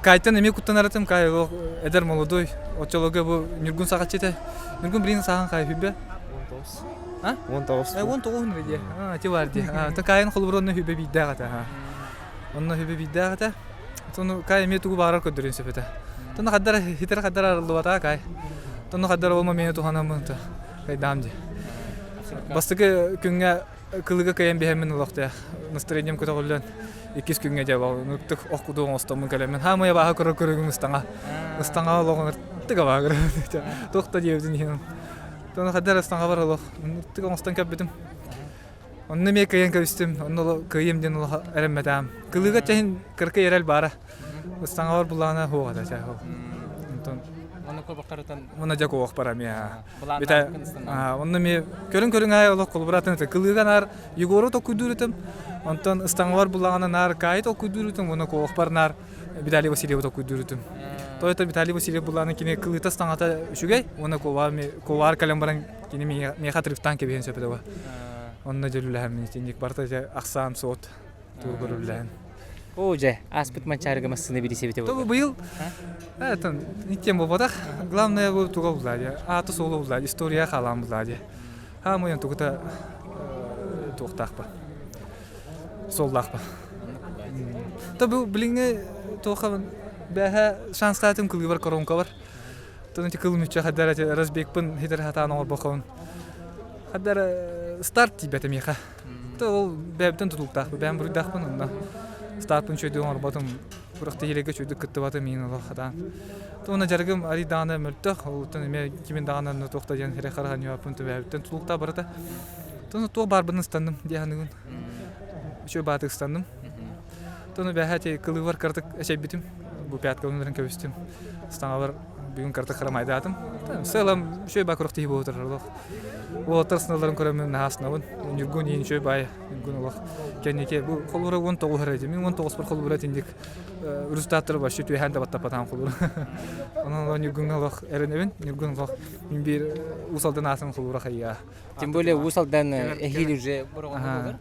Кайтан эмиэ куттанар этим, Кай олох эдэр молодой, оччолорго бу Ньургун саҕаччы этэ. Ньургун билигин сааһын хай хүббэ?
19.
А?
19.
Э, 19 дии. А, ити бар дии. А, то Кайын холобур онно хүбэ биирдээх этэ. Онно хүбэ биирдээх этэ. Тону Кай эмиэ тугу баҕарар көрдөрүөн сөп этэ. Тону хаддар хитер хаддар арыллыбата Кай. Тону хаддар ол момент туһанаммын то кайдаам дии. Бастакы күҥҥэ кылыга кыайан биһэммин олохтоох настроением көтөҕүллэн иккис күҥҥэ дьэ нуктук ох кудук оҥостоммун кэлэммин хаамыйа бааһа көрөр көрүгүм ыстаҥа ыстаҥа олоҕун ыртык абааһы көрөбүн туох да диэбитин иһин тону хаддар ыстаҥабар олох ыртык оҥостон кэлбитим онно эмиэ кыайан кэбистим онно кыайым диэн олох эрэммэтээм кылыыга чэһин кыракый эрэл баара ыстаҥабар булаана суох этэ чэ онтон
Онно куобахтарытан
Онно дьэ куобахпар эмиэ Бите онно эмиэ көрүҥ-көрүҥ аайы олох холобура атын кылыыга наар Егору толкуйдуур этим. Онтон ыстаҥалар буллаҕына наар Каайы толкуйдуур этим, уонна куобахпар наар Виталий Васильевы толкуйдуур этим. Тоойто Виталий Васильев буллаҕына кини кылыыта ыстаҥата үчүгэй, уонна куобаар кэлэн баран кини миэхэ отрывтаан кэбиһэн сөп этэ. Онно дьөлүлэһэммин итинник барыта дьэ ахсаан суот тугу көрүллэһэн.
Оо дьэ, ааспыт Манчаарыга массыына билисэбитэ
буолла. Быйыл это не тем буолбатах. Главное бу туга булла дии. Ааты суолу булла история хаалаан булла дии. Хаамыйан тугута туохтаахпа. Суоллаахпа. То бу билиҥҥи туоха бэһэ шанстаатым кылыыбар коронкалар. Тон ити кыл мүччэ хаддар разбекпын хитер хатаан оҥорбоххун. Хаддар старт тиийбэтэ миэхэ. Ол бэйэбиттэн тутулуктаахпын, бэйэм буруйдаахпын онно. Стартпын үчүгэйдик оҥорботум, күрэхтэһиилэргэ үчүгэйдик кыттыбатым миигин олох хатаан. Уонна дьарыгым арый даҕаны мөлтөх, олуттан эмиэ кимин даҕаны онно туох да диэн эрэ-хара анньыбаппын бэйэбиттэн тутулуктаах барыта. Тону туох баарбын ыстанным дии саныыбын. Үчүгэй баатык ыстанным. Тону бэһэ ити кылыыбар кыратык эчэйбитим. Бу пяткабын ыран кэбистим. Ыстаҥабар бүгүн кыратык харамайдаатым. В целом үчүгэй баа күрэхтэһии буола турар олох. Уолаттар сыналарын көрөммүн наһаа астынабын. Ньургун иин үчүгэй баай Ньургун олох кэнники бу холуура 19 эрэ этим. Мин 19-пар холуура итинник результаттары вообще түөһээн да баттаппатаҕым холуура. Онон Ньургуҥҥа олох эрэнэбин. Ньургун олох мин биир Уус Алдан аатын холуура хайыа.
Тем более Уус Алдан эһиил уже бороҕоно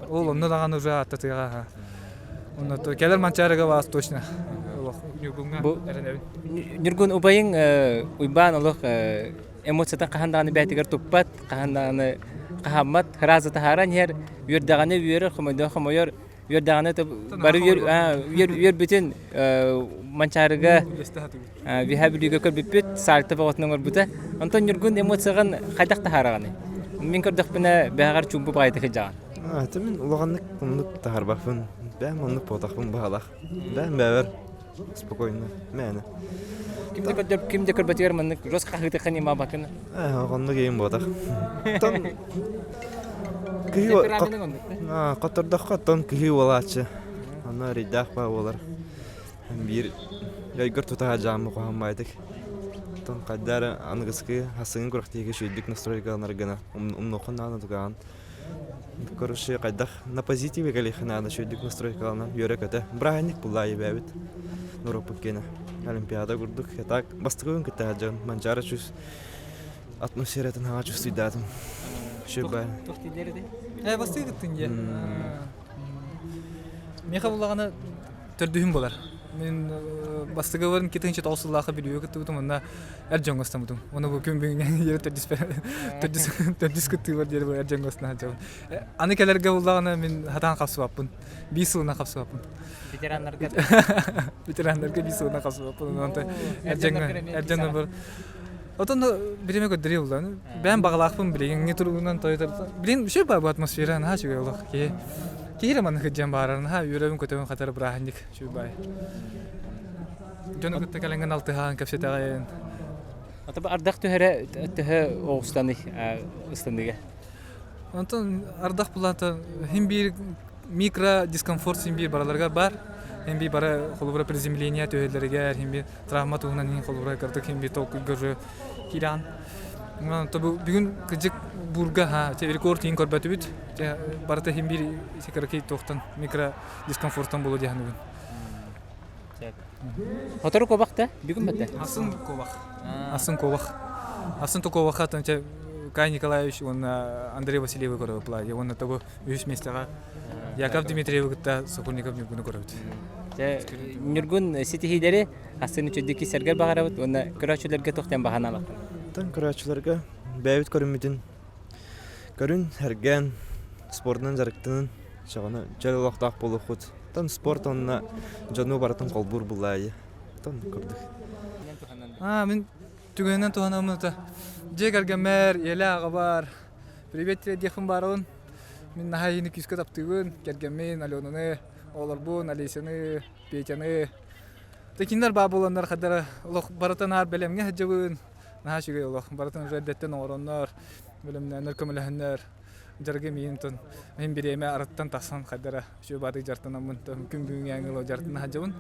Ол онно даҕаны уже ааттатыаҕа. Онно кэлэр Манчаарыга баас точно. Олох Ньургуҥҥа эрэнэбин.
Ньургун убайыҥ Уйбаан олох эмоциятын хаһан даҕаны бэйэтигэр туппат, хаһан даҕаны хаһаммат, сразу таһааран иһэр, үөрдэҕинэ үөрэр, хомойдоҕо хомойор, үөрдэҕинэ бары үөрбүтүн Манчаарыга Үөһээ Бүлүүгэ көрбүппүт, сальто бөҕөтүн оҥорбута. Онтон Ньургун эмоцияҕын хайдах таһаараҕыный? Мин көрдөхпүнэ, бэҕэр чуумпу баҕайытык сылдьаҕын.
Это мин улаханнык оннук таһаарбаппын. Бэйэм оннук буотахпын баҕалаах. Бэйэм бэйэбэр спокойно мээнэ.
Ким да көрдөр, ким да көрбөтүгэр маннык жестко хаһыытыхха ньымаабаккын.
Оннук иһин буотах. Тон Хоттордоххо оттон кыһыы буолааччы. Онно эрэйдээх баа буолар. Биир өйгөр тута сылдьааммын куһаҕан Оттон хайда эрэ аныгыскы хасыгын күрэхтэһиигэ үчүгэйдик настройкаланар гына умнуоххун наада тугаҕын. Короче, хайдах на позитиве кэлиэххэ наада үчүгэйдик настройкаланан үөрэ-көтө. Бырааһынньык булла эбээбит норуоппут киэнэ. Олимпиада курдук. Так бастакы күн кытта сылдьан Манчаары чувс атмосфератын хаҥа чувствуйдаатым. Үчүгэй
Туох дииллэр этэй?
Э, бастакы кыттын дьэ. Миэхэ буллаҕына төрдүһүм буолар. Мин бастакыбын 2009 сыллаахха Бүлүүгэ кыттыбытым уонна эр дьоҥҥо ыстаммытым. Уонна бу күн бүгүҥҥэ диэри төрдүс төрдүс төрдүс кыттыыбар диэри бу эр дьоҥҥо ыстана сылдьабын. Аны кэлэргэ буллаҕына мин хатаан хапсыбаппын. Биир сылынан хапсыбаппын.
Ветераннарга
Ветераннарга биир сылынан хапсыбаппын. Онон эр дьоҥҥо эр дьоҥҥо бар Отон бириэмэ көрдөрүү булла. Бэйэм баҕалаахпын билигиҥҥи туругунан тойтор. Билигин үчүгэй баа бу атмосфера наһаа үчүгэй олох. Киһи киһи эрэ маннык сылдьан баарар наһаа үөрэбин-көтөбүн хатар бырааһынньык үчүгэй баай. Дьону кытта кэлэҥҥин алтыһаан кэпсэтэҕин.
Ата ардах түһэрэ төһө оҕустаный ыстаныыга?
Онтон ардах булаата хин биир микро дискомфорт син биир бараларыгар баар. Хин биир бары холобура приземление түһэллэригэр, хин биир травма туһунан иһин холобура кырдык хин биир толкуйга уже киирэн. Бүгүн кыдьык буурга ха рекорд иһин көрбөтүбүт. Барыта хин биир кыракый туохтан микро дискомфорттан буолуо диэн бүгүн.
Хотору куобах да? Бүгүн бэтэ?
Асын куобах. Асын куобах. Асын куобаха тонча Кай Николаевич уонна Андрей Васильевы көрөбүт плаги. Уонна того үһүс миэстэҕэ Яков Дмитриевы кытта Сокольников Ньургуну көрөбүт.
Ньургун ситиһиилэри астын үчүгдүк кисэргэр баҕарабыт уонна көрөөччүлэргэ туох диэн баҕанаалаххын?
Тан көрөөччүлэргэ бэйэбит көрүммүтүн көрүн, сэргээн, спордунан дьарыктанын, чаҕына чөл олохтоох буолуоххут. Тон спорт онно дьону барытын холбуур буллаайы. Тон курдук.
А, мин түгэнинэн туһанаммын это дьиэ кэргэммэр, ийэлээх аҕабар привет диэхпин баарабын. Мин наһаа эйиини күүскэ таптыыбын, кэргэммин, Аленаны, оҕолорбун, Олесяны, Петяны. Кинилэр баа буоланнар хадара олох барытын аар бэлэмҥэ сылдьабын. Наһаа үчүгэй олох. Барытын уже эрдэттэн оҥороннор, бэлэмнээннэр, көмөлөһөннөр. Дьарыгым иин тон мин бириэмэ арыттан тахсан хайдара үчүгэй баатык дьартанаммын күн бүгүҥҥэ ыла дьартана сылдьабын.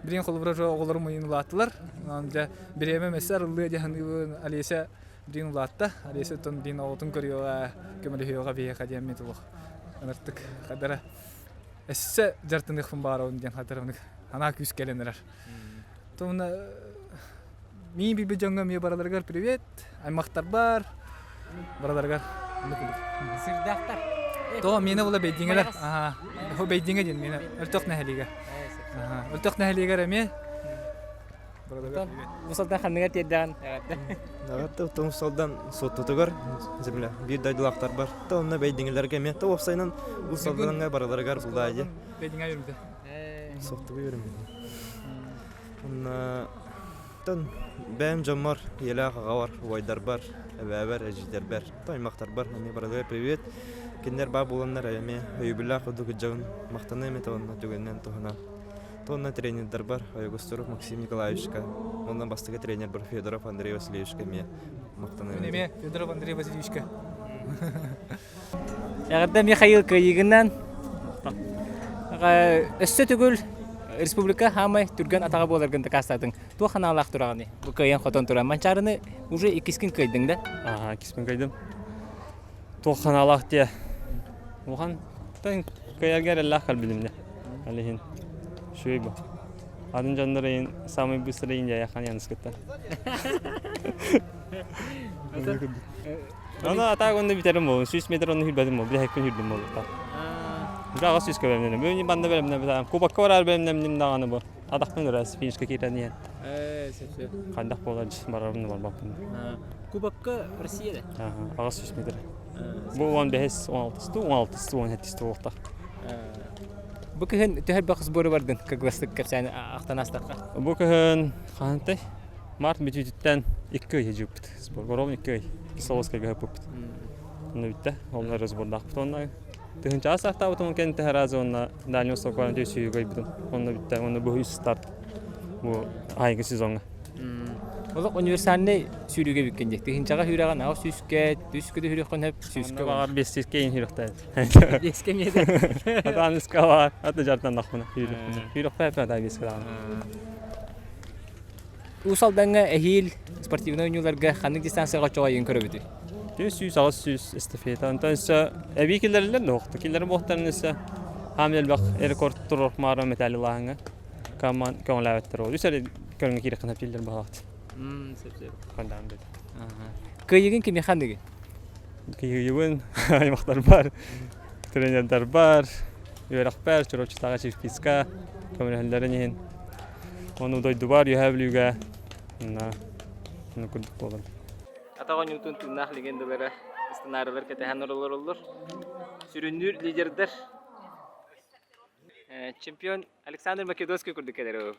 Билигин холобура оҕолорум ыйын улааттылар. Онон дьэ бириэмэ өссө арыллыа дии саныыбын. Олеся билигин улаатта. Олеся оттон билигин оҕотун көрүөҕэ, көмөлөһүөҕэ биһиэхэ диэн мин олох ыныртык хайдара өссө дьартаныахпын баарабын диэн хайдара анаа күүс кэлэн эрэр. Тумна миин билбит дьоҥҥо эмиэ бараларыгар привет, аймахтарбар, бараларыгар
Сырдаахтар.
То миэнэ була бэйдиҥэлэр. Аха. Хо бэйдиҥэ диэн миэнэ. Өлтөх нэһилиэгэ. Аха. Өлтөх нэһилиэгэр эмиэ бараларыгар привет.
Бу сылтан ханныга тиэрдэҕин?
Даҕатта тум солдан суоттутугар земля биир дойдулаахтарбар то онно бэйдиҥэлэргэ эмиэ то уопсайынан бу солданга бараларыгар булаайы.
Бэйдиҥэ үөрбүтэ.
Суохтугу үөрэммитим. Онно бэйэм дьоммор, ийэлээх аҕабар, убайдарбар, эбээбэр, эдьиийдэрбэр, аймахтарбар эмиэ барыларыгар привет. Кинилэр баар буоланнар эмиэ өйөбүллээх курдук дьон махтаныам этэ уонна түгэнинэн туһанан. Уонна тренердарбар Ойугустуров Максим Николаевичка уонна бастакы тренербар Федоров Андрей Васильевичка эмиэ махтаныам этэ.
Эмиэ Федоров Андрей Васильевичка.
Эҕэрдэ Михаил кыайыыгынан өссө төгүл республика хаамай түргэн атаҕа буоларгын дакаастаатыҥ. Туох санаалаах тураҕыный? Бу кыайан хотон туран. Манчаарыны уже иккискин кыайдыҥ да?
Аха, иккиспин кыайдым. Туох санаалаах диэ? Улахан кыайарга эрэллээх кэлбитим дьэ. Ол иһин үчүгэй бу. Атын дьоннор иһин самый быстрый индия яныс кытта. Ону атаак онно бүтэрим буолун. 100 метр онно хүрбэтим буолун. Билэһикпин хүрдүм буолуохтаах. Быраҕа сүүскэ бэлэмнэнем. Бүгүн банна бэлэмнэбитам. Кубокка бараар бэлэмнэмним даҕаны бу. Атахпын ырас финишка киирэн иһэн.
Ээ,
Хайдах буолар барарым да барбаппын.
Кубокка Россия да?
Аҕыс 100 метр. Бу 15, 16 16 17 буолуохтаах.
Бу кыһын төһө элбэх сбору бардын кылгастык кэпсээн ахтан астахха?
Бу кыһын хаһантай Март бүтүүтүттэн икки ый дьыыппыт. Сборга ровно икки ый. Кисловодскайга ыппыппыт. Онно бүттэ. Онно разбордаахпыт онно. Тыһынчаҕа саахтаабытым ол кэнниттэн сразу онно Дальний Востокка сүүрүүгэ ыйбытым. Онно бүттэ. Онно бу үс старт бу айгы сезоҥҥа.
Олох универсальный сүүрүүгэ бүккэн дии. Тыһынчаҕа сүүрэҕин аҕыс сүүскэ, түскэ да сүүрүөххүн сөп, сүүскэ
баҕар биэстискэ иин сүүрүөхтээт.
Биэскэ эмиэ да.
Атаан үскэ баар, аты жартаннахпына сүүрүөхпүнэ. Сүүрүөхпэ ата биэскэ даҕаны.
Уус Алдаҥҥа эһиил спортивнай оонньууларга ханнык дистанцияҕа оччоҕойун көрөбүтүй?
400-800 эстафета. Онтон өссө эбии киллэриллэр да уохта. Киллэрин буохтарын өссө хаам элбэх рекорд туруорукмаара металли лааһыҥҥа команд көҥүлээбэттэр ол. Үс эрэ көрүҥҥэ киирэххин сөптүүллэр баҕалаахт.
Сөп-сөп.
Хандаан деді.
Кыайыгын кимиэхэ аныгын?
Кыайыгын аймахтарбар, тренердарбар, үөрэхпэр, Чурапчытааҕы Чиркиска көмөлөһөллөрүн иһин Ону дойдубар Үөһээ Бүлүүгэ онно онно курдук буолан.
Атах оонньуутун тыыннаах легендалара ыстынаарылар кэтэһэн олороллор. Сүрүннүүр лидердэр чемпион Александр Македонский курдук кэлэр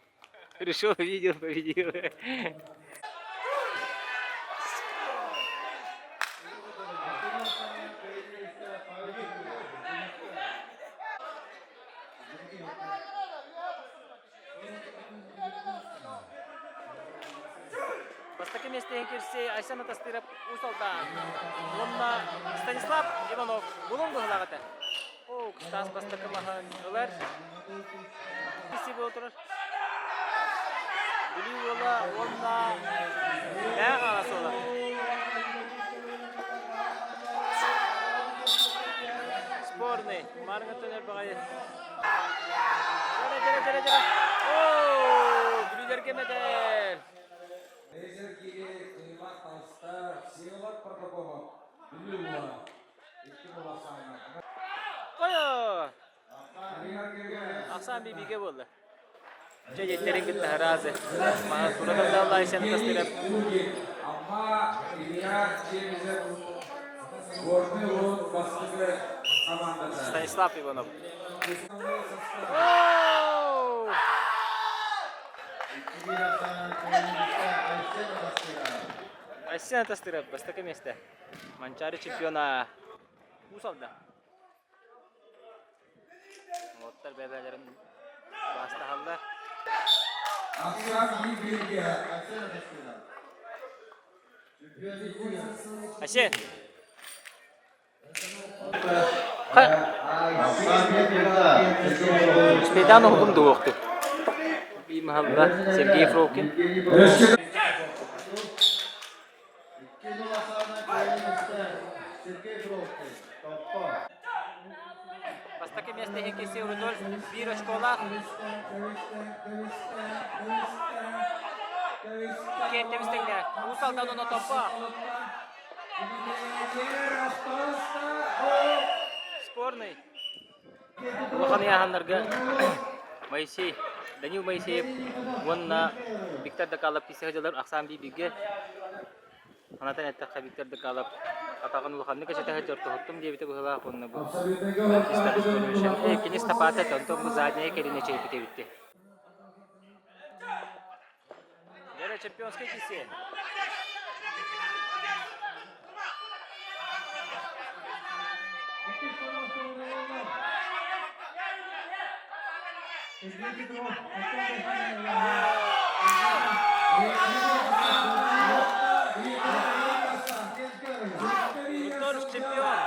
Пришел, видел, победил. Бастакы миэстэҕэ кирсэй Айсен Атастыров Уус Алдан уонна Станислав Иванов Булуҥ быһылаах этэ. О, Стас бастакы маһын ылар. Киси буола турар. Бүлүү уола уонна Мэҥэ Хаҥалас уола. Спорный. Маарыҥҥыттан өр баҕайы. Дьэрэ, дьэрэ, дьэрэ. Оо, бүлүүлэргэ мэдэл. Қойо! Ахсаан бибиге буолла. Дьэ, дьиттэрин кытта хараазы. Маа туратар даллай сен тастырап.
Амма Илья Чемизов Горный Лун бастакы.
Станислав Иванов. Айсен Атастыров бастакы миэстэ. Манчаары чемпиона Уус Алдан. Уолаттар бэйэ-бэйэлэрин баастаһаллар. Айсен! Успейдаан оһугум дуоҕуохтук. Бии маһалла Сергей Фролкин. Бастакы миэстэ иһин Рудольф биир очколаах. Иккиэн тэбис-тэҥнэ. Уус Алдан уонна Томпо. Спорный. Улахан ыйааһыннарга Моисей, Данил Моисеев уонна Виктор Докалов киирсэ сылдьаллар ахсаан биир-бииргэ. Санатан эттэххэ, Виктор Докалов атаҕын улаханнык эчэтэ сылдьар тоһуттум диэбитэ быһыылаах уонна бу кини стопата этэ, онтон бу задняя кэлин эчэйбит эбит. Лера чемпионскай киирсиэ. Рудольф чемпион.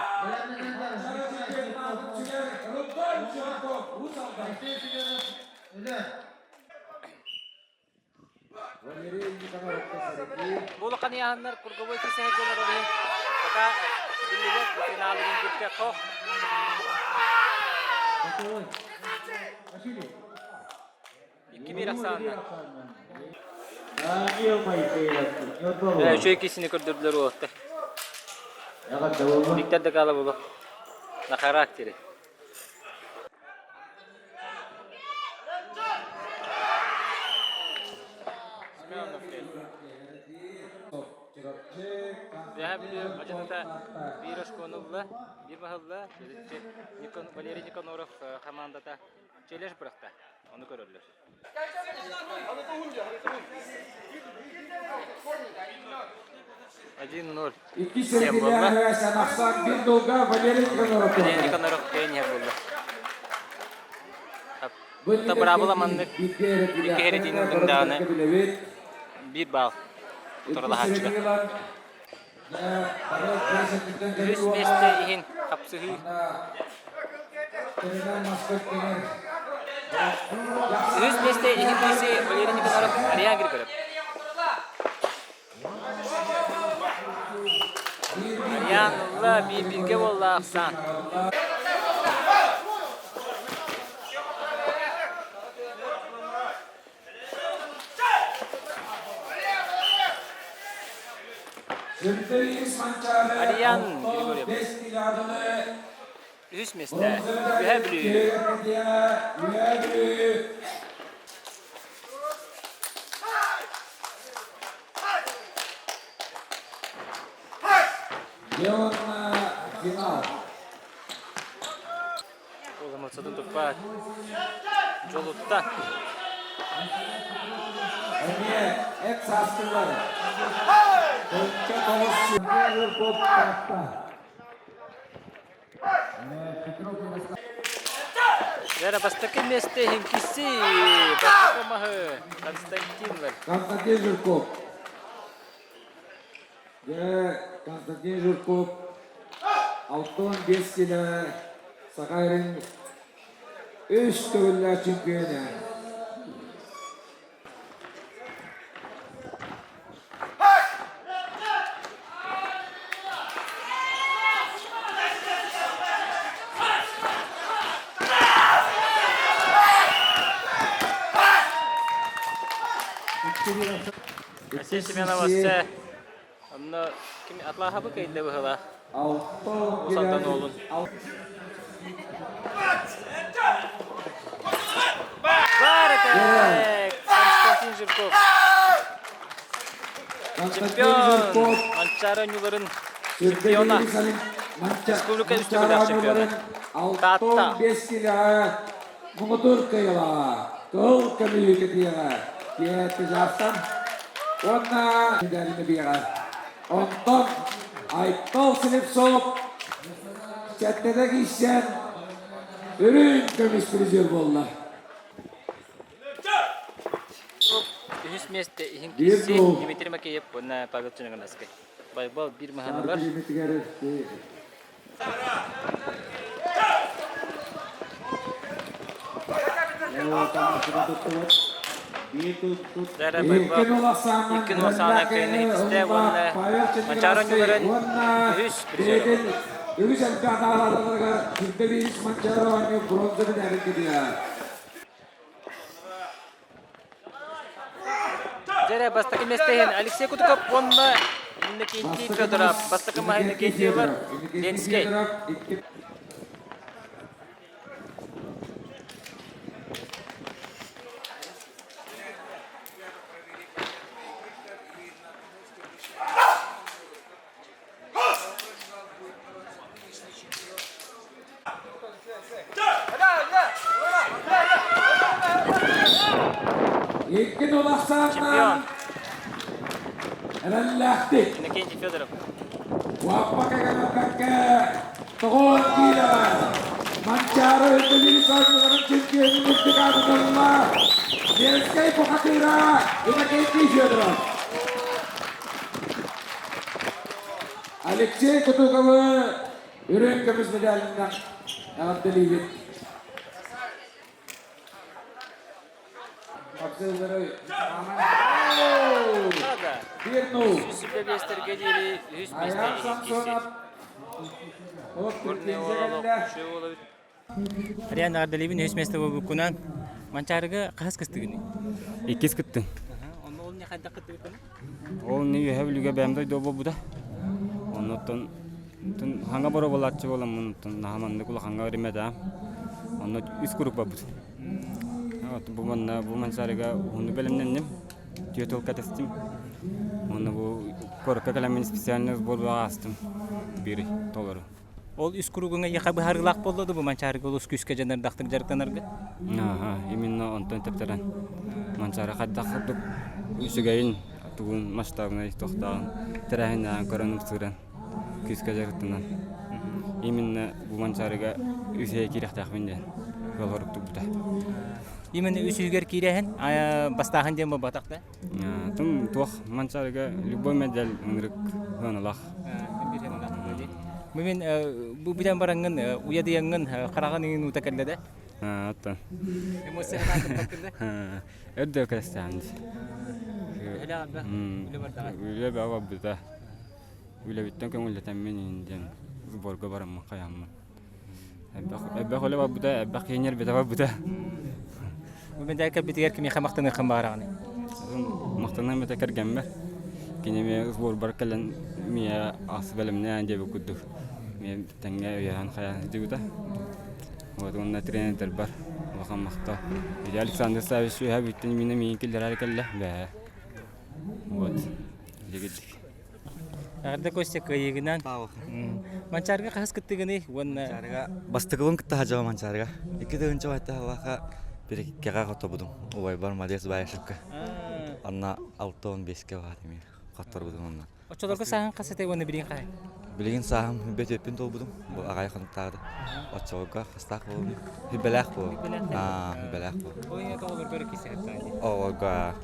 Бу улахан ыйааһыннар круговой кисэһэ дьон иһин пока биллибэт бу финалыгын киртэххо. 2-1 ахсаанна. Үчүгэй киисини көрдөрдүлэр уолаттар. Виктор Докалов булу на характере. Үөһээ Бүлүү мадьыныта биир оскуону ылла, биир маһы ылла. Валерий Никаноров хамаандата челлендж бырахта. Ону көрөллөр. 1-0.
Иккис сэргилээх bir долга Валерий Никаноров.
Валерий Никаноров кыайан буолла. Та быраабыла маннык икки эрэтиини ыллыҥ даҕаны биир баал утарылаһааччыга. Үс миэстэ иһин хапсыһыы. Үс миэстэ иһин киси Валерий Никаноров Ариан Григорьев. Ариан ылла биир бииргэ буолла ахсаан. Ариан Григорьев. Үһүс миэстэ. Үһээ Бүлүү.
Финал.
Уоламырсатын туппаат. Дьолутта.
Эмиэ эт саастылар. Төнчө тоҕус
Вера бастакы миэстэ иһин киси бастакы маһы Константин Лар.
Константин Жирков. Дьэ, Константин Жирков 65 кило Саха сирин үс төгүллээх чемпиона.
Алексей Семенов өссө онно ким Атлахабы кыйда быһыла Усалтан уолун. Баракек! Константин Жирков. Чемпион! Манчаары оонньууларын чемпиона. Республика үс төгүллээх чемпиона. Таатта.
65 килэҕэ муҥутуур кыайыылааҕа кыһыл көмүһү кэтиэҕэ Киэһэ уонна медалины биэҕэ. Онтон Айтал Слепцов сэттэтэ киирсэн үрүҥ көмүс призер буолла.
Үһүс миэстэ иһин киирсии Дмитрий Макеев уонна Павел Черногорскай. Байбал биир маһаныгар. Дара Байбал икки нуосаана кыайыны итистэ уонна Манчаары оонньууларын үһүс призера буолла.
Үгүс элбэх наҕараадаларыгар Сирдэ Манчаары оонньуу бронза медалин кытыа.
Дьэрэ бастакы миэстэ иһин Алексей Кутуков уонна Иннокентий Федоров бастакы маһы Иннокентьевар Ленскэй.
Икки тулахсааннаах эрэллээхтик
Иннокентий Федоров.
Уаппакка тоҕоон киилэҕэ Манчаары үрдүлүүр оонньууларын чемпионун үрдүк аатын ылла Ленскэй бухатыыра Иннокентий Федоров. Алексей Кутуковы үрүҥ көмүс медалынан эҕэрдэлиибит.
Үс бэбиэстэргэ диэри үһүс миэстэ иһин киирсии. Ариан эҕэрдэлиибин үһүс миэстэ буолбуккунан Манчаарыга хаһыс кыстыгыный?
Иккис кыттым.
Онно ол не хайдах кыттыбыккыный?
Ол не үөһэ бүлүүгэ бэйэм дойду буолбута. Оннуттан хаҥа боруобалааччы буоламмын наһаа маннык улахаҥҥа римэтэ. Онно үс куруук барбыт. Бу манна бу Манчаарыга уһуннук бэлэмнэнним. Түөрт тыл кэтэстим. Уонна бу куоракка кэлэммин специальный сбор аастым. Биир толору.
Ол үс куругуҥа эйиэхэ быһаарыылаах буолла дуу бу Манчаарыга олус күүскэ дьаныардахтык дьарыктанарга?
Аха, именно онтон тэптэрэн Манчаары хайдах курдук үчүгэйин, тугун масштабнай туохтааҕын тэрээһиннээҕин көрөн ымсыыран күүскэ дьарыктанан именно бу Манчаарыга үс ыйа киирэхтээхпин диэн ыал турбута.
Именно үс үйгэр киирэһин, бастааһын диэн буолбатах да?
Тым туох Манчаарыга любой медаль ынырык сыаналаах.
Бу мин бу бүтэн бараҥҥын уйадыйаҥҥын хараҕын иҥин уута кэллэ да?
Оттон.
Эмоция туппаккын да?
Өрдөө кэстээн. Үлэ бөҕө барбыта. Үлэбиттэн көҥүллэтэммин диэн сборга бараммын хайааммын. Элбэх үлэ барбыта, элбэх киһи ньиэрбэтэ барбыта.
Бу медаль кэлбитигэр кимиэхэ махтаныаххын баҕараҕыный?
Махтаныам этэ кэргэммэр. Кини эмиэ сборбар кэлэн миэ ас бэлэмнээн диэбит курдук миэ тэҥҥэ өйөһөн хайаан сылдьыбыта. Вот уонна тренердэрбэр улахан махтал. Ити Александр Саввич үөһэ бүттэн миинэ миигин киллэрээри кэллэ. Бээ. Вот. Дигидик.
Эҕэрдэ Костя кыайыыгынан. Манчаарыга хаһыс кыттыгыный уонна
Манчаарыга бастакыбын кытта садьаба Манчаарыга. Икки тыһыынча байтаһалаха перекиккэҕэ хотобудум. Убайбар Мадес Баишевка. Анна 65-ке баат эмиэ хотторбутум онно.
Оччолорго сааһын хас этэй уонна билигин хаһай?
Билигин сааһым бөтүөппүн толбутум. Бу аҕай хонуктаады. Оччолорго хастаах буолум. Хүбэлээх буолум. Аа, хүбэлээх буолум.
Ол иһин оҕолорго эрэ киирсэһэттаҕа дии.
Оҕолорго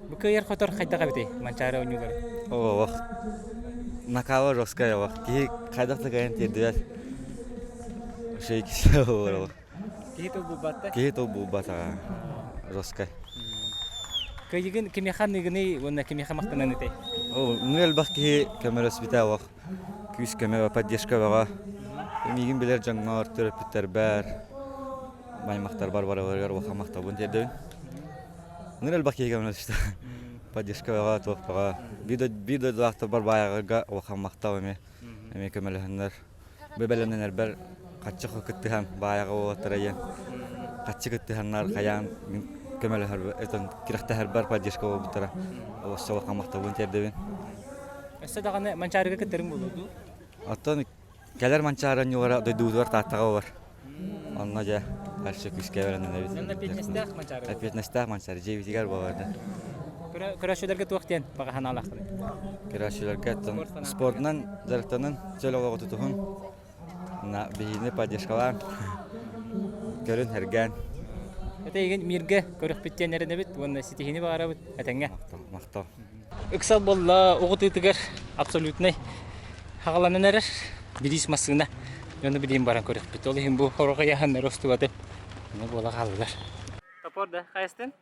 Бу кыайар-хотор хайдах эбитий Манчаары оонньуулара?
Олох накала жесткая олох. Киһи хайдах да кыайан тиэрдибэт. Вообще киһи олох.
Киһи тыл булбатта?
Киһи тыл булбатаҕа. Жесткай.
Кыайыгын кимиэхэ аныыгыный уонна кимиэхэ махтанан этэй?
Ол элбэх киһи көмөлөспүтэ олох. Күүс көмө, поддержка бөҕө. Миигин билэр дьоҥҥор, төрөппүттэрбэр, аймахтарбар барыларыгар улахан махталбын тиэрдэбин. Ыныр элбэх киһи көмөлөстө. Поддержка бөҕө, туох бөҕө. Биир дойдулаахтарбар баайаҕарга улахан махтал эмиэ. Эмиэ көмөлөһөннөр. Бэбэлэнэнэрбэр хаччы кыттыһан баайаҕа уолаттара ийэн хаччы кыттыһаннар хайаан көмөлөһөр этон кирэхтэһэрбэр поддержка буолбуттара. Олус улахан махталбын тиэрдэбин.
Өссө даҕаны Манчаарыга кыттарыҥ буолуо дуу?
Оттон кэлэр Манчаары оонньуулара дойдубутугар Тааттаҕа буолар. Онно дьэ дальше күүскэ бэлэмнэнэбит.
Онно эппиэтинэстээх Манчаары.
Эппиэтинэстээх Манчаары дьиэбитигэр буолар да.
Көрөөччүлэргэ туох диэн баҕа санаалааххыный?
Көрөөччүлэргэ оттон спордунан дьарыктанын, чөл олоҕу тутуһун, на биһиини поддержкалаан, көрүн, сэргээн.
Это игин миргэ көрөхпүт диэн эрэнэбит уонна ситиһиини баҕарабыт этэҥҥэ.
Махтал, махтал.
Ыксал буолла оҕутуутугар абсолютнай хаҕаланан эрэр бириис массыына дьону билигин баран көрүөхпүт. Ол иһин бу хорох ыйааһыннар устубаты ону буола хааллылар. Топор да хайастын?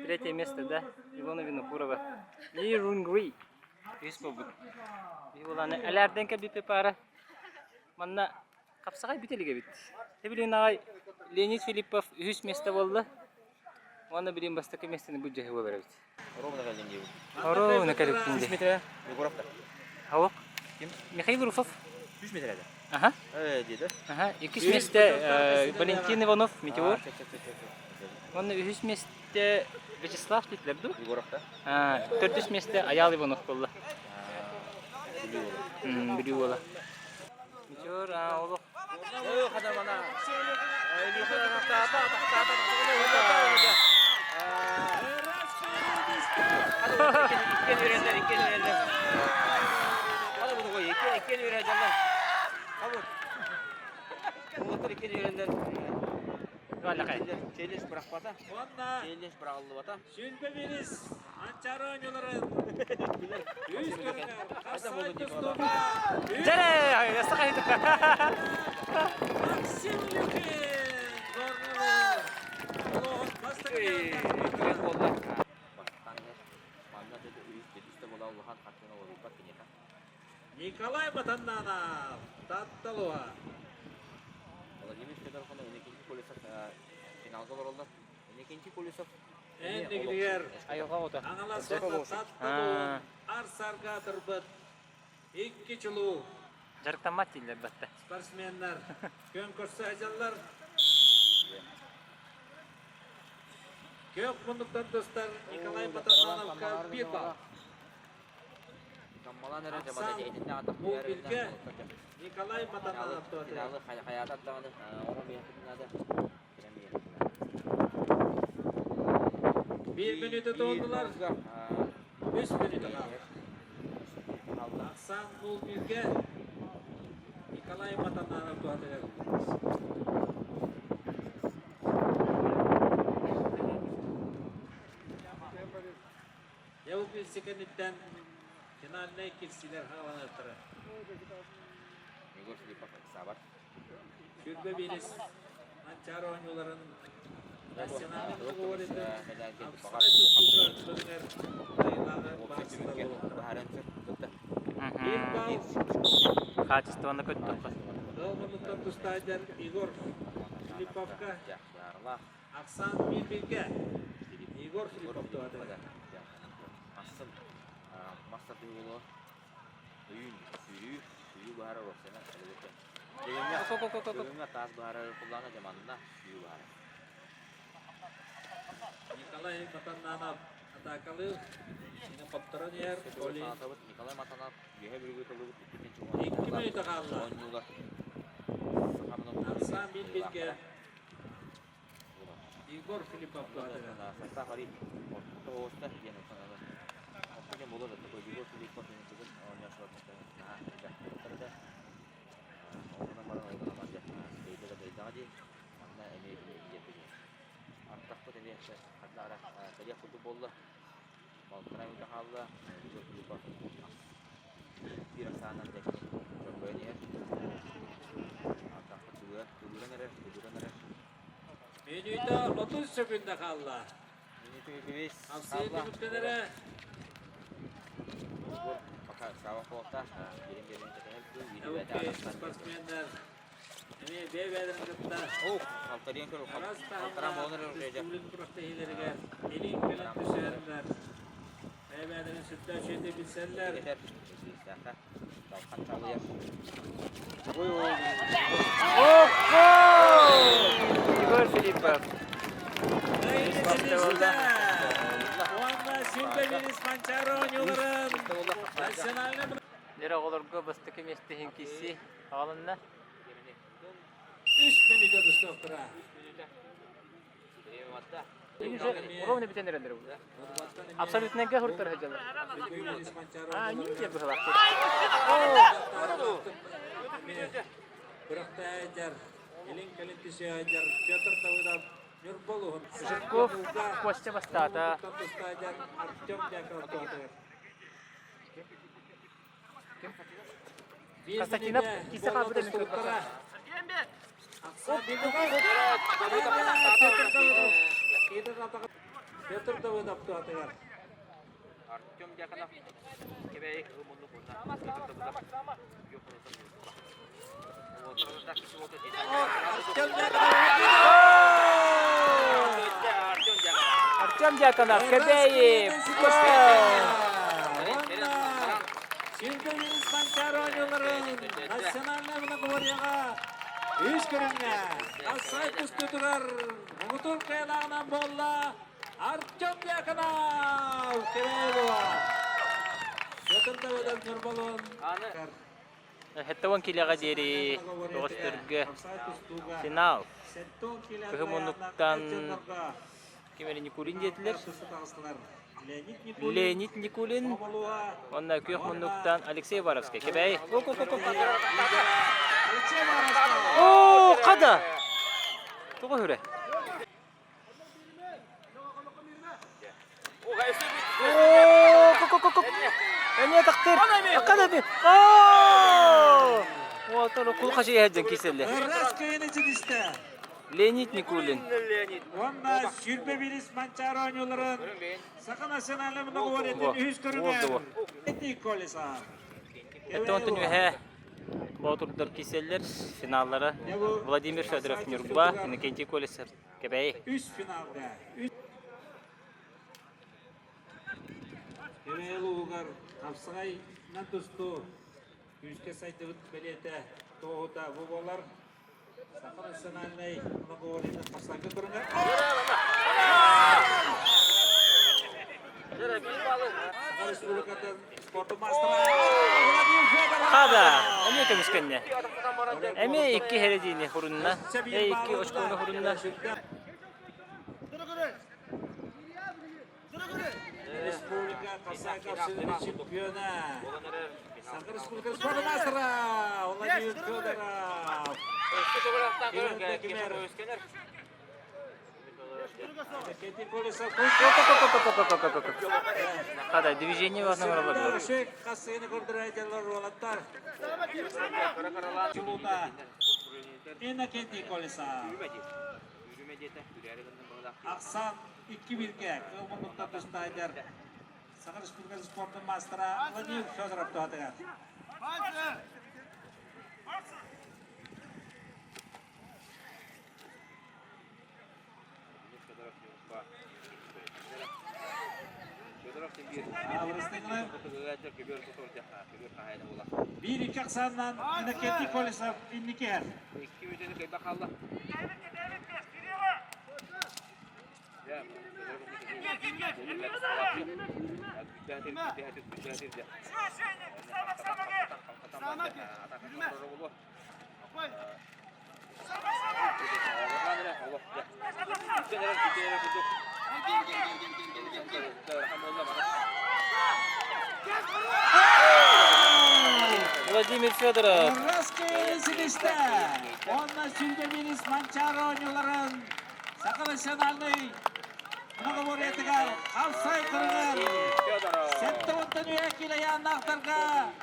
Третье место, да? Илона Винокурова. И Рунгри. Үс буолбут. Илона элээрден кэлбиппи пара. Манна хапсаҕай бүтэ илик эбит. Билигин аҕай Леонид Филиппов үһүс место буолла. Уонна билигин бастакы миэстэни бу дьэһи буолар эбит.
Ровно кэллин диэбит.
Ровно кэлиптин
Үс
дии.
метрэ. Егоровка.
Хауық.
Ким?
Михаил Руфов.
Үс метрэ да.
Ага.
Диэдэ.
Ага. Иккис миэстэ Валентин Иванов, Метеор. Уонна үһүс миэстэ Вячеслав диэтилэр дуу?
Егоровка.
Төрдүс миэстэ Аял Иванов буолла. Бүлүү уола. Метеор олох
Сүлбэ биирис Манчаары оонньууларын үс көрүҥэр хапсаҕай тустууга Максим Люкин Горнай улууһун бастакы Николай Матаннанов Татталуа
Владимир Федоров Иннокентий Колесов финалга олороллор. Иннокентий Колесов
Эннигигэр
Айылҕа оҕото.
Аҥалас Татталуун ар-сарга атырбыт икки чулуу
Дьарыктаммат дииллэр батта.
спортсменнар күөн көрсө сылдьаллар. Күөх муннуктан тустар Николай Матаннановка биир балл.
Таммалаан эрэ дьабада итиннэ атах
Бу Николай Матаннанов
Финалы хайаатар даҕаны оҕо миэхпитин наада.
Биир мүнүүтэ туоллулар. Үс мүнүүтэ хаалла. Ахсаан 0-1-гэ Николай Матаннанов туһатыгар. Дьэ, бу билси кэнниттэн финальнай кирсилэр хааланыахтара.
Егор Филиппов саабар.
Сүүрбэ биирис Манчаары оонньууларын национальнай договоритын хапсаҕай тустууга көрүҥэр кыайыылааҕы баарсыта буолуохтара. Биир балл
Хаачыстыбаны көттөххө.
Ыал муннуктан тустаайдар Егор Филипповка Ахсаан биир-бииргэ Егор Филиппов туһатыгар.
Мастан мас тардыы өйүн сүүрүү, сүүрүү баһара уопсайынан элбэхтэ. Дегенҥэ таас баһара куллаана дьаманна сүүрүү баһара.
Николай Матаннанов атаакалыыр. Кини хотторон иһэр.
Николай Матанов үөһэ бүрүгү толугут
Икки мүнүүтэ хаалла.
Оонньуулар.
Ахсаан биир-бииргэ Егор Филиппов туһатыгар. Менюта 30 секунда хаалла. Ахсыы түмүктэнэрэ. Спортсменнар эмиэ бэйэ-бэйэлэрин кытта араас таһымнаах республика күрэхтэһиилэригэр илин кэлэн түсэрэллэр. Бэйэ-бэйэлэрин сүрдээх үчүгэйдик билсэллэр.
Егор Филиппов. Дьэр оҕолорго бастакы миэстэ иһин киирсии аҕалынна.
Үс мүнүүтэ тустуохтара.
Ровно бүтэн эрэллэр бу. Абсолютнайга хуруттар сылдьаллар. А, ничего быһылаах.
Күрэхтэһээдэр, илин-кэлин түсүһээдэр Петр Давыдов Ньурба улууһун
Жирков Костя бастаата.
Артем Дьяконов туһатыгар.
Константинов кисе хаалбыта мин көрбөтөм.
Петр Давыдов туһатыгар.
Артем Дьяконов Кэбээйи кыһыл муннук уонна Петр Давыдов
Артем Дьяконов Кэбээйи
Сүүрбэ Манчаары оонньууларын национальнай многоборьеҕа үс көрүҥҥэ Ассай тустуутугар муҥутуур кыайыылааҕынан буолла Артем Дьяконов Кэбээйи Петр Давыдов Ньурбалуон
70 килэҕэ диэри көҕүстэргэ финал. Кыһы муннуктан ким эрэ Никулин диэтилэр. Леонид Никулин уонна күөх муннуктан Алексей Воровский. Кэбээйи. Оо, хада! Тоҕо хүрэ? Эмиэ тахтыр. Академи. Уотар кул хачы дьэн киселле.
Ырас кыйыны чидисте.
Леонид Никулин.
Уонна сүүрбэ биирис Манчаары оонньууларын Саха национальнай многоборьетын үһүс көрүҥэр Колеса.
Это онтон үһэ Боотурдар киселлер финаллара Владимир Федоров Нюрба, Иннокентий Колесов Кэбээйи.
Үс финалга. Үс Кэбээйи улууһугар хапсаҕайынан тустуу күүскэ сайдыбыт бэлиэтэ туоһута бу буолар. Саха национальнай многоборьетын хапсаҕайга көрүҥэр Саха Республикатын спортун маастара Владимир Федоров!
Хада! Эмиэ көмүскэннэ. Эмиэ икки хередини хурунна. Э икки очкону хурунна.
Республика Казахстан чемпиона. Саха Республика спорт мастера Владимир Федоров.
Хада, движение в одном работает.
Иннокентий Колесов. Ахсан икки бирге кыл муннуктан тустаайдар Саха Республикатын спортун маастара Владимир Федоров туһатыгар. Биир икки ахсаанынан Иннокентий Колесов инники иһэр.
Владимир Федоров.
Русский силисте. Онна сүлбэ Манчаары оонньууларын Саха национальнай многоборьетыгар халсай кырыгар сэттэ уонтан үйэ килэйааннаахтарга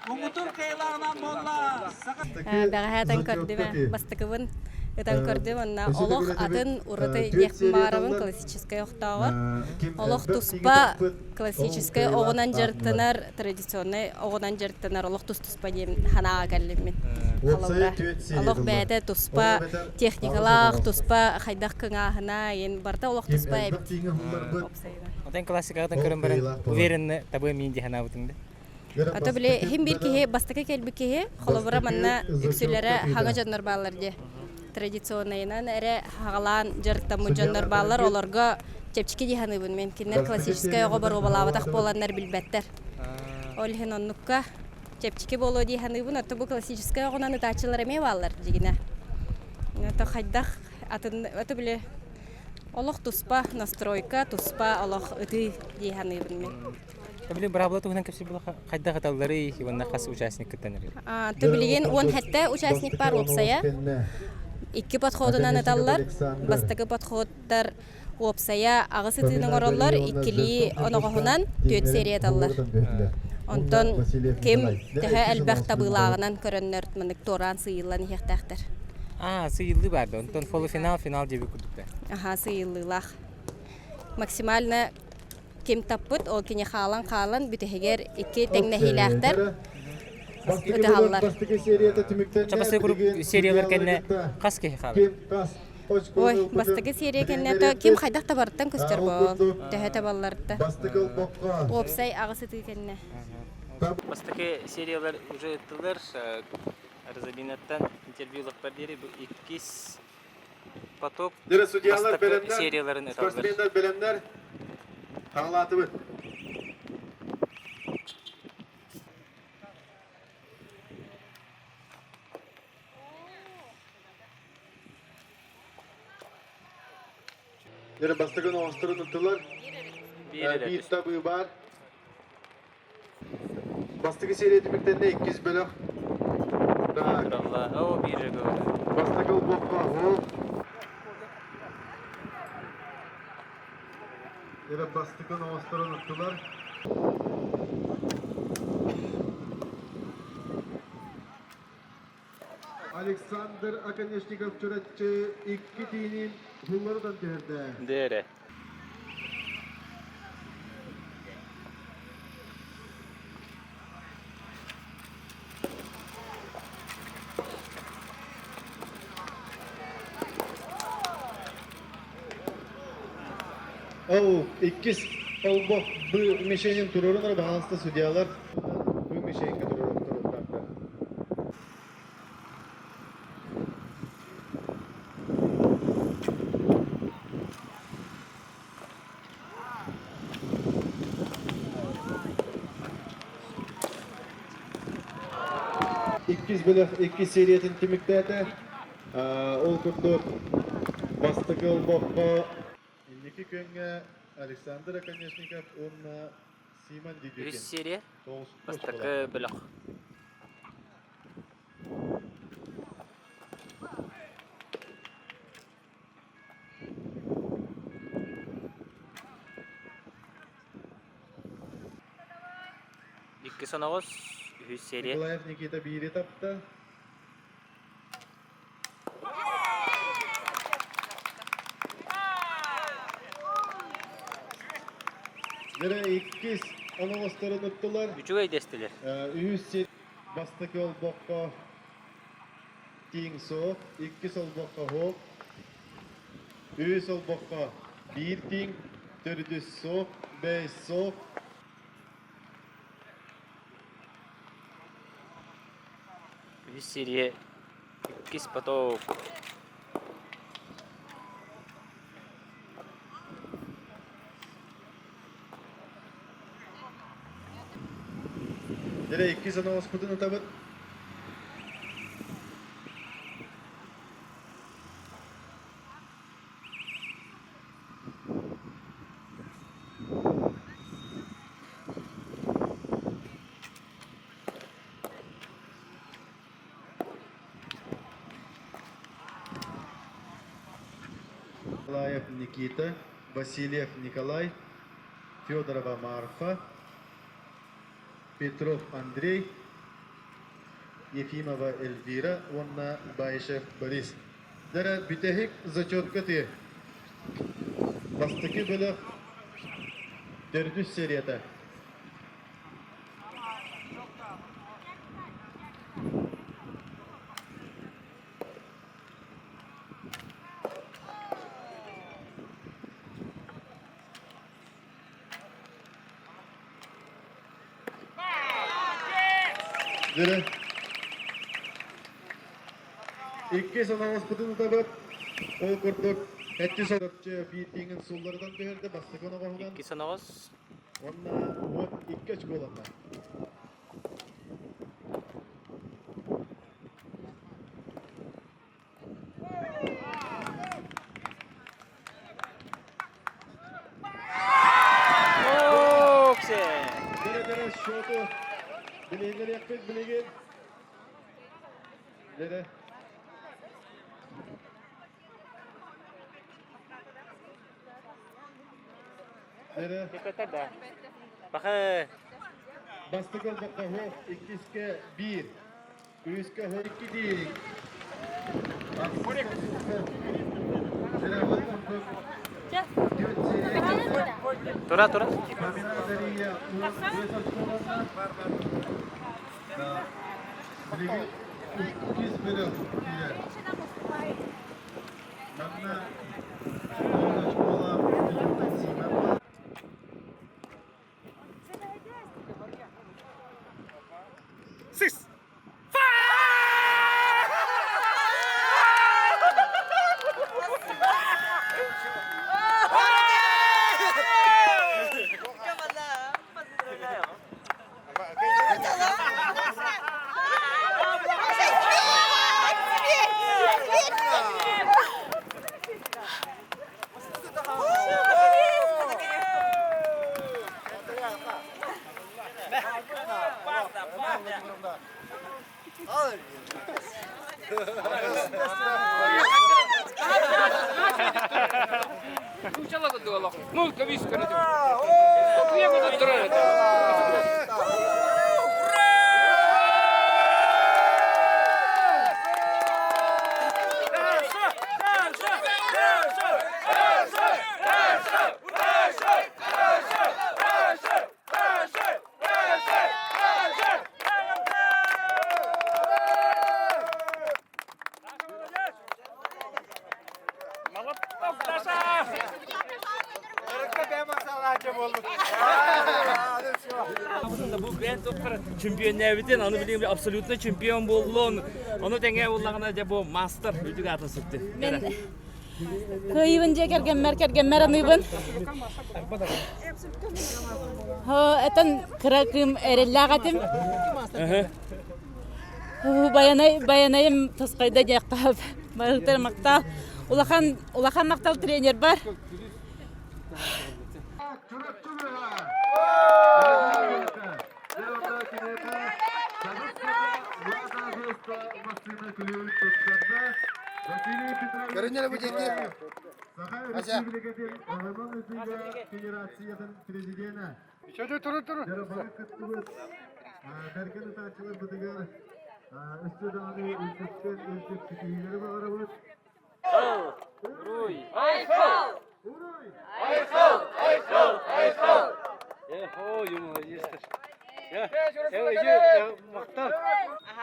муҥутуур кыайыылааҕынан буолла.
Бэҕэһээтэн көрдүм бастакыбын ытан көрдүм уонна олох атын ураты диэхпин баҕарабын классическай охтооҕор олох туспа классическай оҕунан дьарыктанар традиционнай оҕунан дьарыктанар олох тус-туспа диэн санааҕа кэллим мин холобура олох бэйэтэ туспа техникалаах туспа хайдах кыҥааһына иин барыта олох туспа эбит
Отон классикаҕытын көрөн баран уверенно табыам иин дии санаабытыҥ да
Ото били иһин биир киһи бастакы кэлбит киһи холобура манна үксүлэрэ хаҥа дьоннор бааллар дии традиционнайынан эрэ хаҕалаан дьарыктаммыт дьоннор бааллар олорго чэпчэки дии саныыбын мен кинилэр классическай оҕо боруобалаабатах буоланнар билбэттэр ол иһин оннукка. Чэпчэки буолуо дии саныыбын, оттон бу классическай оҕунан ытааччылар эмиэ бааллар дьигинэ. Это хайдах атын это били олох туспа настройка, туспа олох ытыы дии саныыбын мин.
Били быраабыла туһунан кэпсиир буоллахха хайдах ыталларый уонна хас участник кыттанарый?
Билигин 17 участник бар уопсайа. Икки подходунан ыталлар. Бастакы подходтар уопсайа аҕыс ытыыны оҥороллор, иккилии оноҕоһунан түөрт серия ыталлар. Онтон ким төһө элбэх табыылааҕынан көрөннөр маннык туораан сыыйыллан иһиэхтээхтэр.
Аа, сыыйыллыы баар да. Онтон полуфинал, финал диэби курдук да.
Аха, сыыйыллыылаах. Максимально ким таппыт, ол кини хаалан-хаалан бүтэһигэр икки тэҥнэһиилээхтэр ытыһаллар.
Бастакы куруук сериялар кэннэ хас киһи хаалар?
Ой, бастакы серия кэннэ то ким хайдах табарыттан көстөр буол, төһө табалларда. Уопсай аҕыс ытыы кэннэ.
Бастакы сериялар уже ыттылар. Розалинаттан интервью ылыахпар диэри бу иккис поток
судьялар
бастакы
бэлэмнэр,
серияларын ыталлар.
спортсменнар бэлэмнэр. Хаҥалаатыбыт. Дьэ, бастакы оҥосторун ыттылар. Биир табыы баар. Бастакы серия түмүктэннэ иккис бөлөх. Так.
О, биир
Бастакы олбоххо ол. Дьэ, бастакы оҥосторун ыттылар. Александр Оконешников Чураччы икки тиинин булларытан түһэрдэ.
Дээрэ.
Ол иккис олбох бу мишенин турорун баһаалыста судьялар бу мишенька туруоруохтар. Иккис бөлөх иккис сериятын түмүктээтэ. Ол курдук бастакы олбоххо инники күөҥҥэ Александр Оконешников уонна Симон Дедюкин.
Үс серия бастакы бөлөх. Икки соноҕос, үһүс серия.
Николаев Никита биири тапта. Дьэрэ иккис оноҕосторун ыттылар.
Үчүгэй дэстилэр.
Үһүс сир бастакы олбоххо тииҥ суох, иккис олбоххо суох, үһүс олбоххо биир тииҥ, төрдүс суох, бэһис суох.
Үһүс серия иккис поток.
Дьэ, иккис оноҕоспутун ытабыт. Николаев Никита, Васильев Николай, Федорова Марфа, Петров Андрей, Ефимова Эльвира уонна Баишев Борис. Дэрэ бүтэһик зачетка тыа. Бастакы бөлөх төрдүс серията. Дьэ, иккис оноҕоспутун ытабыт. Ол курдук, эти сороччу биир тииҥин сулларытан түһэрдэ бастакы оноҕоһунан.
Иккис оноҕос.
Уонна уот икки очколанна.
счету билиһиннэриэхпит билигин. Дede. Дede.
Бахы.
Бастакы олбоххо хоох, иккискэ биир, үһүскэ хоох икки тиийик.
Тура, тура.
Билигин иккис бөлөх киирэр. Манна школа
Six.
Бу бэйэн туохтар чемпионнээбитин, аны билигин абсолютно чемпион буоллун. Ону тэҥэ буоллаҕына дьэ бу мастер үрдүк аатын сүктү.
Мен кыайыыбын дьиэ кэргэммэр кэргэммэр аныыбын. Этэн кыра кыым эрэллээх этим. Байанай байанайым тасқайда диэххэ барытар махтал. Улахан улахан махтал тренер бар.
Көрүннэр бу диэки.
Саха Өрөспүүбүлүкэтин Аҕабын ытыыга Федерациятын президенэ. Дьарабары кыттыбыт бэргэн ытааччыларбытыгар өссө даҕаны үрдүктэн үрдүк ситиһиилэри баҕарабыт.
Уруй!
Айхал!
Уруй!
Айхал! Айхал! Айхал!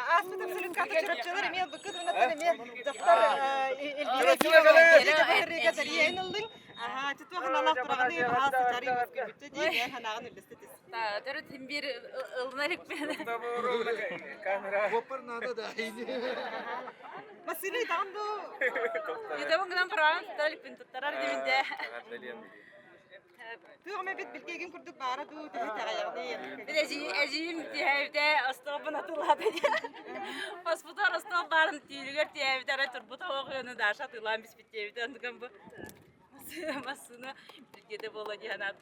Ааспыт абсолютката чурапчылар эмиэ ылбыккыт уонна эмиэ дьахтар Эльвира Кириллова тэрийэн ыллыҥ. Аха, чутуох ханаалаах тураҕыный, баһаалыста чарый бүттэ дии, бэйэ ханаҕын үллэстэ түс.
Төрүт син биир ылына иликпин.
Буоппар надо да.
Массыына итаҕын дуу?
Итабын гынан правам туттара иликпин туттарар дибин дэ.
Туох эмэ бит билгиэгин курдук баара дуу, төһө итэҕэйэҕиний?
Бит эдьиийим түһээбитэ остуолбун атыылаата диэн. Хоспутугар остуол баарын түүлүгэр түһээбитэ арай турбут оһох ыаны Даша атыылаан биспит диэбитэ онтукам бу массыына билгиэтэ буолла дии санаат.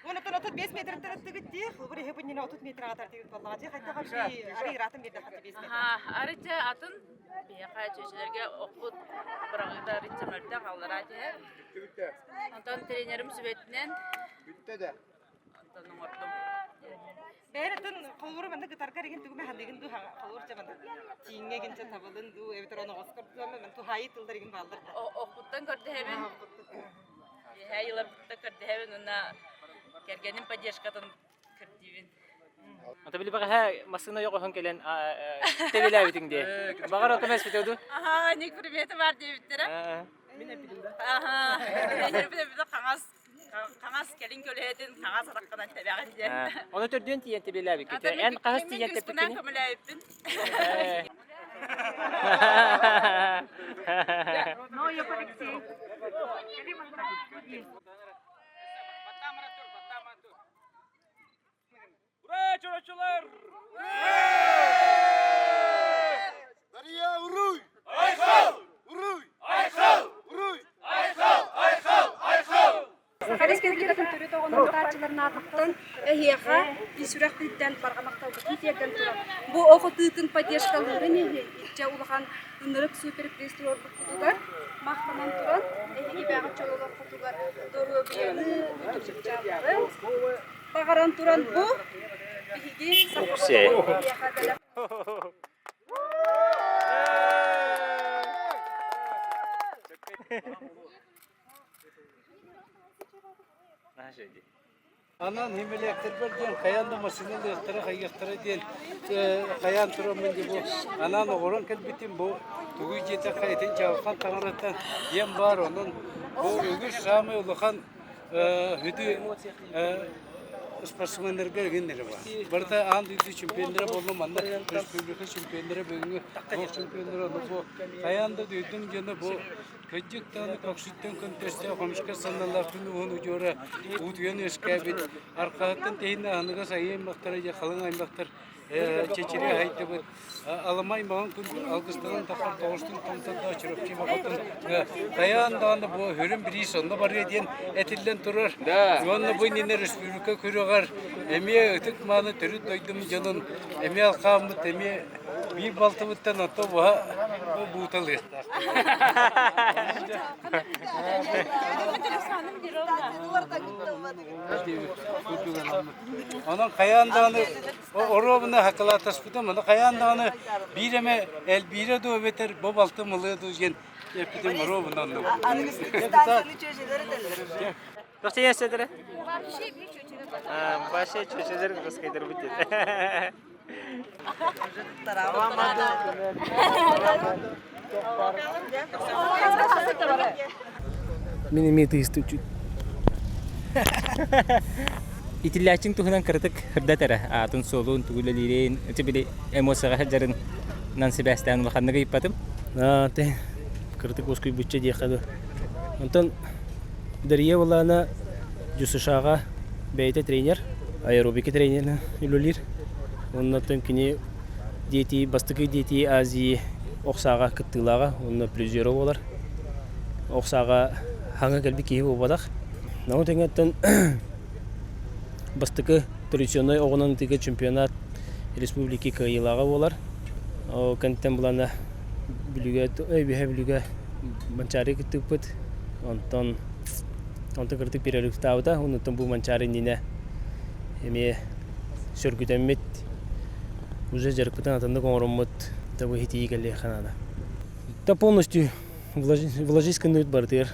Онтон 35 метртэн ыттыгыт дии, холобур эһи бу 30 метрга тардыгыт буоллаҕа дии, хайдах вообще арый ыраатан биэрдэххэ 5 метр.
Арыча атын биһиэхэ чүөчэлэргэ оппут быраҕыыта арыча мөлтөх аллараа түһэр. Онтон тренерим сүбэтинэн
Бүттэ да.
онтон оҥордум.
Бэйэр атын холобур манна гытарга эригин тугу мэхэлигин дуу холобур ча манна тииҥҥэ игин ча табылын дуу эбэтэр оноҕоскор дуу мен туһаайыы тыллар игин бааллар да.
Охпуттан көрдөһөбүн. Үөһээ йыларбыттан көрдөһөбүн уонна кэргэним поддержкатын көрдүүбүн.
Ата били баҕаһа массыына йоҕоһон кэлэн тэбилээбитиҥ дии. Баҕар отом эспитэ ду?
Аха, ник приметы бар диэбиттэрэ.
Мин эппитим да.
Аха, тренербит эппитэ хаҥас хаҥас кэлин көлөһөтүн хаҥас атаххынан тэбэҕин диэн.
Ону төрдүөн тиийэн тэбилээбиккит. Эн хаһыс тиийэн тэппиккиний?
көмөлөөбүппүн.
Ну, я Алексей.
Ура, чурачылар!
Дария, уруй!
Айхал!
Уруй!
Айхал!
Уруй!
Айхал! Айхал! Айхал!
Саха Республикатын төрүт оҕону тутааччыларын аатыттан эһиэхэ ис сүрэхпититтэн барҕа махталбытын тиэрдэн туран, бу ох ытыытын поддержкалыырын иһин иччэ улахан ынырык суперприз туруорбуккутугар махтанан туран, эһиги бэҕэ чөл олоххутугар доруобуйаны, үрдүк чыпчааллары баҕаран туран бу биһиги сахабыт оҕотун эһиэхэ бэлэх
Анан химилээктэрбэр диэн хайаан да массыына ылыахтара, хайыахтара диэн хайаан тураммын дии бу анаан оҕорон кэлбитим бу тугуй диэтэххэ итин чаҕылхан таҥараттан диэн баар онон бу үгүс саамай улахан Хүдү спортсменнарга игин бар. Барыта аан дойду чемпионнара буолла манна республика чемпионнара бүгүҥҥү бокс чемпионнара ону бу хайаан да дойдум дьоно бу кырдьык даҕаны көхсүттэн көнтөстөөх хомушка санналаах күн уһун удьуора уутуйан үөскээбит архаһыттан тэһиинэ аһыныгас айыы аймахтара дьэ халыҥ аймахтар чэчири аһайдыбыт Аламай маҕан күн алгыстанан тахар тоҕустун томтордоо Чурапчы баҕатын хайаан даҕаны бу үрүм бириис онно барыа диэн этиллэн турар. Уонна бу иннинэ республика күрүҕэр эмиэ ытык-мааны төрүт дойдум дьонун эмиэ алхааммыт эмиэ биир балтыбыттан ото буһа бууталыахтаах. Онон хайаан даҕаны Оруобуна хакылаатаспытым, ону хайаан даҕаны биир эмэ элбиирэ дуу эбэтэр бу балтым ылыа дуу диэн эппитим оруобуна оннук.
Вообще ясыдыры? Вообще чөчөлөр русскайдар бут деді.
Мин эмиэ тыйысты чуть.
Итиллээччиҥ туһунан кыратык сырдат эрэ, аатын-суолун, тугу үлэлиирин, ити били эмоцияҕа сылдьарын сибээстээн улаханнык ыйыппатым.
Аа, те кыратык уоскуйбучча диэххэ дуу. Онтон Дария Валана ДЮСШ-ҕа бэйэтэ тренер, аэробика тренеринэн үлэлиир. Оннуттан кини Дети, бастакы Дети Азии ох сааҕа кыттыылааҕа уонна призера буолар. Ох сааҕа хаҥа кэлбит киһи буолбатах. Ону тэҥэттэн бастакы традиционнай оҕунан ытыыга чемпионат республики кыайыылааҕа буолар. Ол кэнниттэн булана Бүлүүгэ, Үөһээ Бүлүүгэ Манчаары кыттыыппыт. Онтон онтон кыратык перерывтаабыта. Онтон бу Манчаары иннинэ эмиэ сөргүтэммит уже дьарыкпытын атыннык оҥороммут да бу иһитии кэлиэххэ наада. Да полностью вложись гынныбыт барытыгар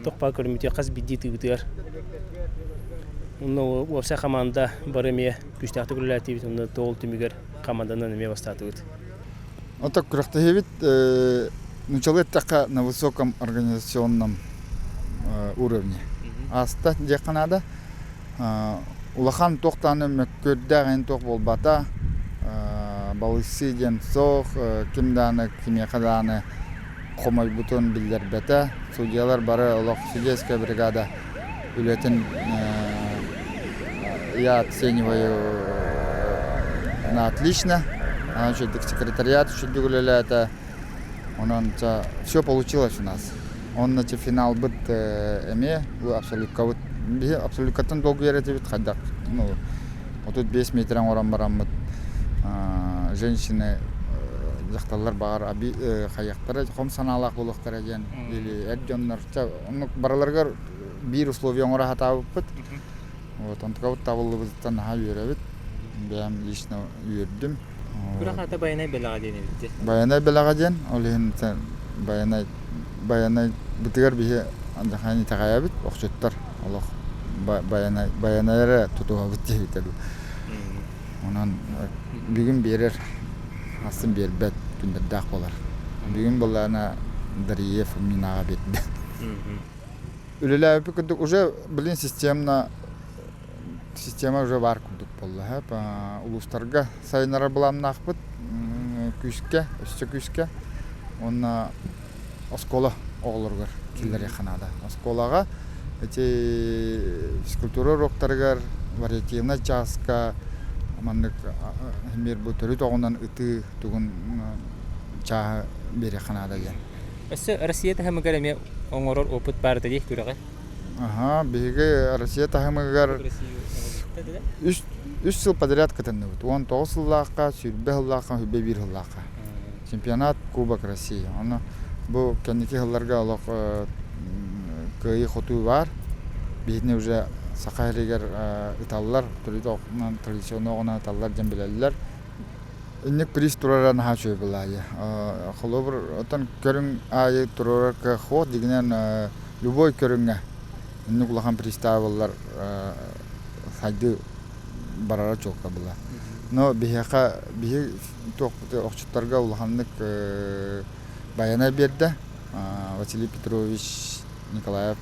тохпаа көрүммүтүгэр хас биирдии тыыбытыгар онно уопсай команда бары эмиэ күүстээхтик үлэлээтибит онно тоол түмүгэр команданан эмиэ бастаатыбыт.
Ото күрэхтэһиибит нучалыы эттэххэ на высоком организационном уровне. Ааста диэххэ наада. Улахан туох даҕаны мөккүөрдээх иһин туох буолбата, балыйсыы диэн суох, ким даҕаны кимиэхэ даҕаны хомойбутун биллэрбэтэ. Судьуйалар бары олох судейская бригада үлэтин я оцениваю на отлично. Үчүгдүк секретариат үчүгдүк үлэлээтэ. Онон все получилось у нас. Онно финалбыт эмиэ бу абсолюткабыт биһи абсолюткаттан долгуйар этибит хайдах ну 35 метр оҥорон бараммыт женщины дьахталлар баҕар хайыахтара хом санаалаах буолуохтара диэн или эр дьоннор оннук барыларыгар биир условие оҥоро сатаабыппыт вот онтукабыт табыллыбытыттан наһаа үөрэбит бэйэм лично үөрдүм
Күрэх аата Байанай бэлэҕэ диэн эбит
Байанай бэлэҕэ диэн, ол иһин Байанай Байанай бытыгар биһи алдьархайын итэҕэйэбит, охчуттар олох Байанай Байанай эрэ тутуһабыт диэбитэ дуу. Онон бүгүн биэрэр, астын биэрбэт күндэрдээх буолар. Бүгүн буоллаҕына Дария Фоминаҕа биэрдэ. Үлэлээбиппит курдук уже блин системно система уже баар курдук буолла. Улуустарга сайыннарар былааннаахпыт күүскэ, өссө күүскэ. Уонна оскуола оҕолоругар киллэриэххэ наада. Оскуолаҕа эти физкультура уруоктарыгар, вариативнай чааска маннык эмиэ бу төрүт оҕунан ытыы тугун чааһы биэриэххэ наада диэн.
Өссө Россия таһымыгар эмиэ оҥорор опыт баар этэ дии күрэҕи?
Аха, биһиги Россия таһымыгар үс үс сыл подряд кытынныбыт. 19 сыллаахха, 20 сыллаахха, 21 сыллаахха. Чемпионат Кубок России. Ону бу кэнники сылларга олох кыайыы-хотуу баар. Биһигини уже Саха сиригэр ыталлар, традиционно оҕунан ыталлар диэн билэллэр. Инник приз турара наһаа үчүгэй былаайы. Холобур, оттон көрүҥ аайы туруорар кыах суох, дьиҥинэн любой көрүҥҥэ инник улахан приставылар сайдыы барара чуолка была. Но биһиэхэ биһи туохпут охчуттарга улаханнык байанай биэрдэ. Василий Петрович Николаев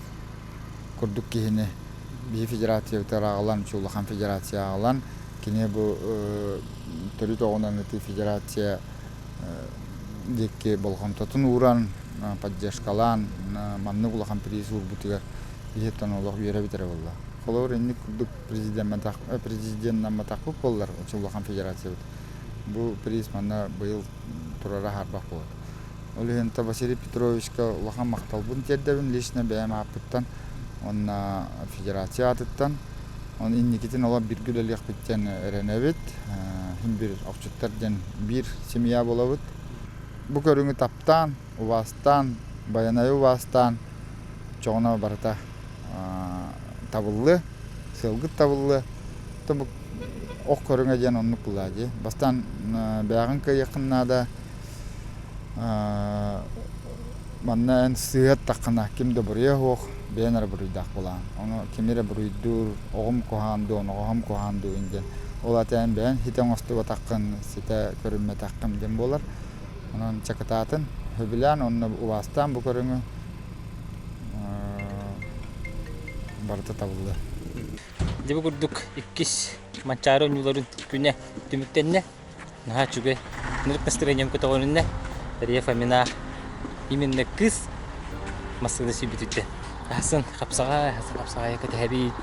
курдук киһини биһи федерациябытыгар аҕалан, улахан федерация аҕалан, кини бу төрүт оҕунан ытыы федерация диэки болҕомтотун ууран, поддержкалаан, маннык улахан приз уурбутугар биһиэттэн олох үөрэбит эрэ буолла. Холобур, инник курдук президеннамматахпыт буоллар, улахан федерациябыт бу приз манна быйыл турара хаарбах буолар. Ол иһин Василий Петровичка улахан махталбын тиэрдэбин лично бэйэм ааппыттан уонна федерация аатыттан. Оны инникитин олор биргэ үлэлиэхпит диэн эрэнэбит. Хин бир охчуттар диэн биир семья буолабыт. Бу көрүҥү таптаан, убаастаан, байанайы убаастаан чоҕуна барыта табыллы, сыалгыт табыллы. Ох көрүҥэ диэн оннук буолаа дии. Бастаан бэйэҕин кыайыаххын наада. Манна эн сыыһаттаххына ким да буруйа суох, бэйэн эрэ буруйдаах буолаҕын. Ону кими эрэ буруйдуур, оҕом куһаҕан дуо, оҕоһом куһаҕан дуо диэн. Ол аата эн бэйэҥ ситэ оҥостубатаххын, ситэ көрүммэтэххин диэн буолар. Онон чакытаатын, сөбүлээн уонна убаастаан бу көрүҥү барыта табыллыа.
Дьэ бу курдук иккис Манчаары оонньууларын күнэ түмүктэннэ. Наһаа үчүгэй. Ынырык настроением көтөҕүлүннэ. Дария Фомина именно кыыс массыына сүүрбүтүттэн. Аһасын хапсаҕай, аһасын хапсаҕай кэтэһэбит.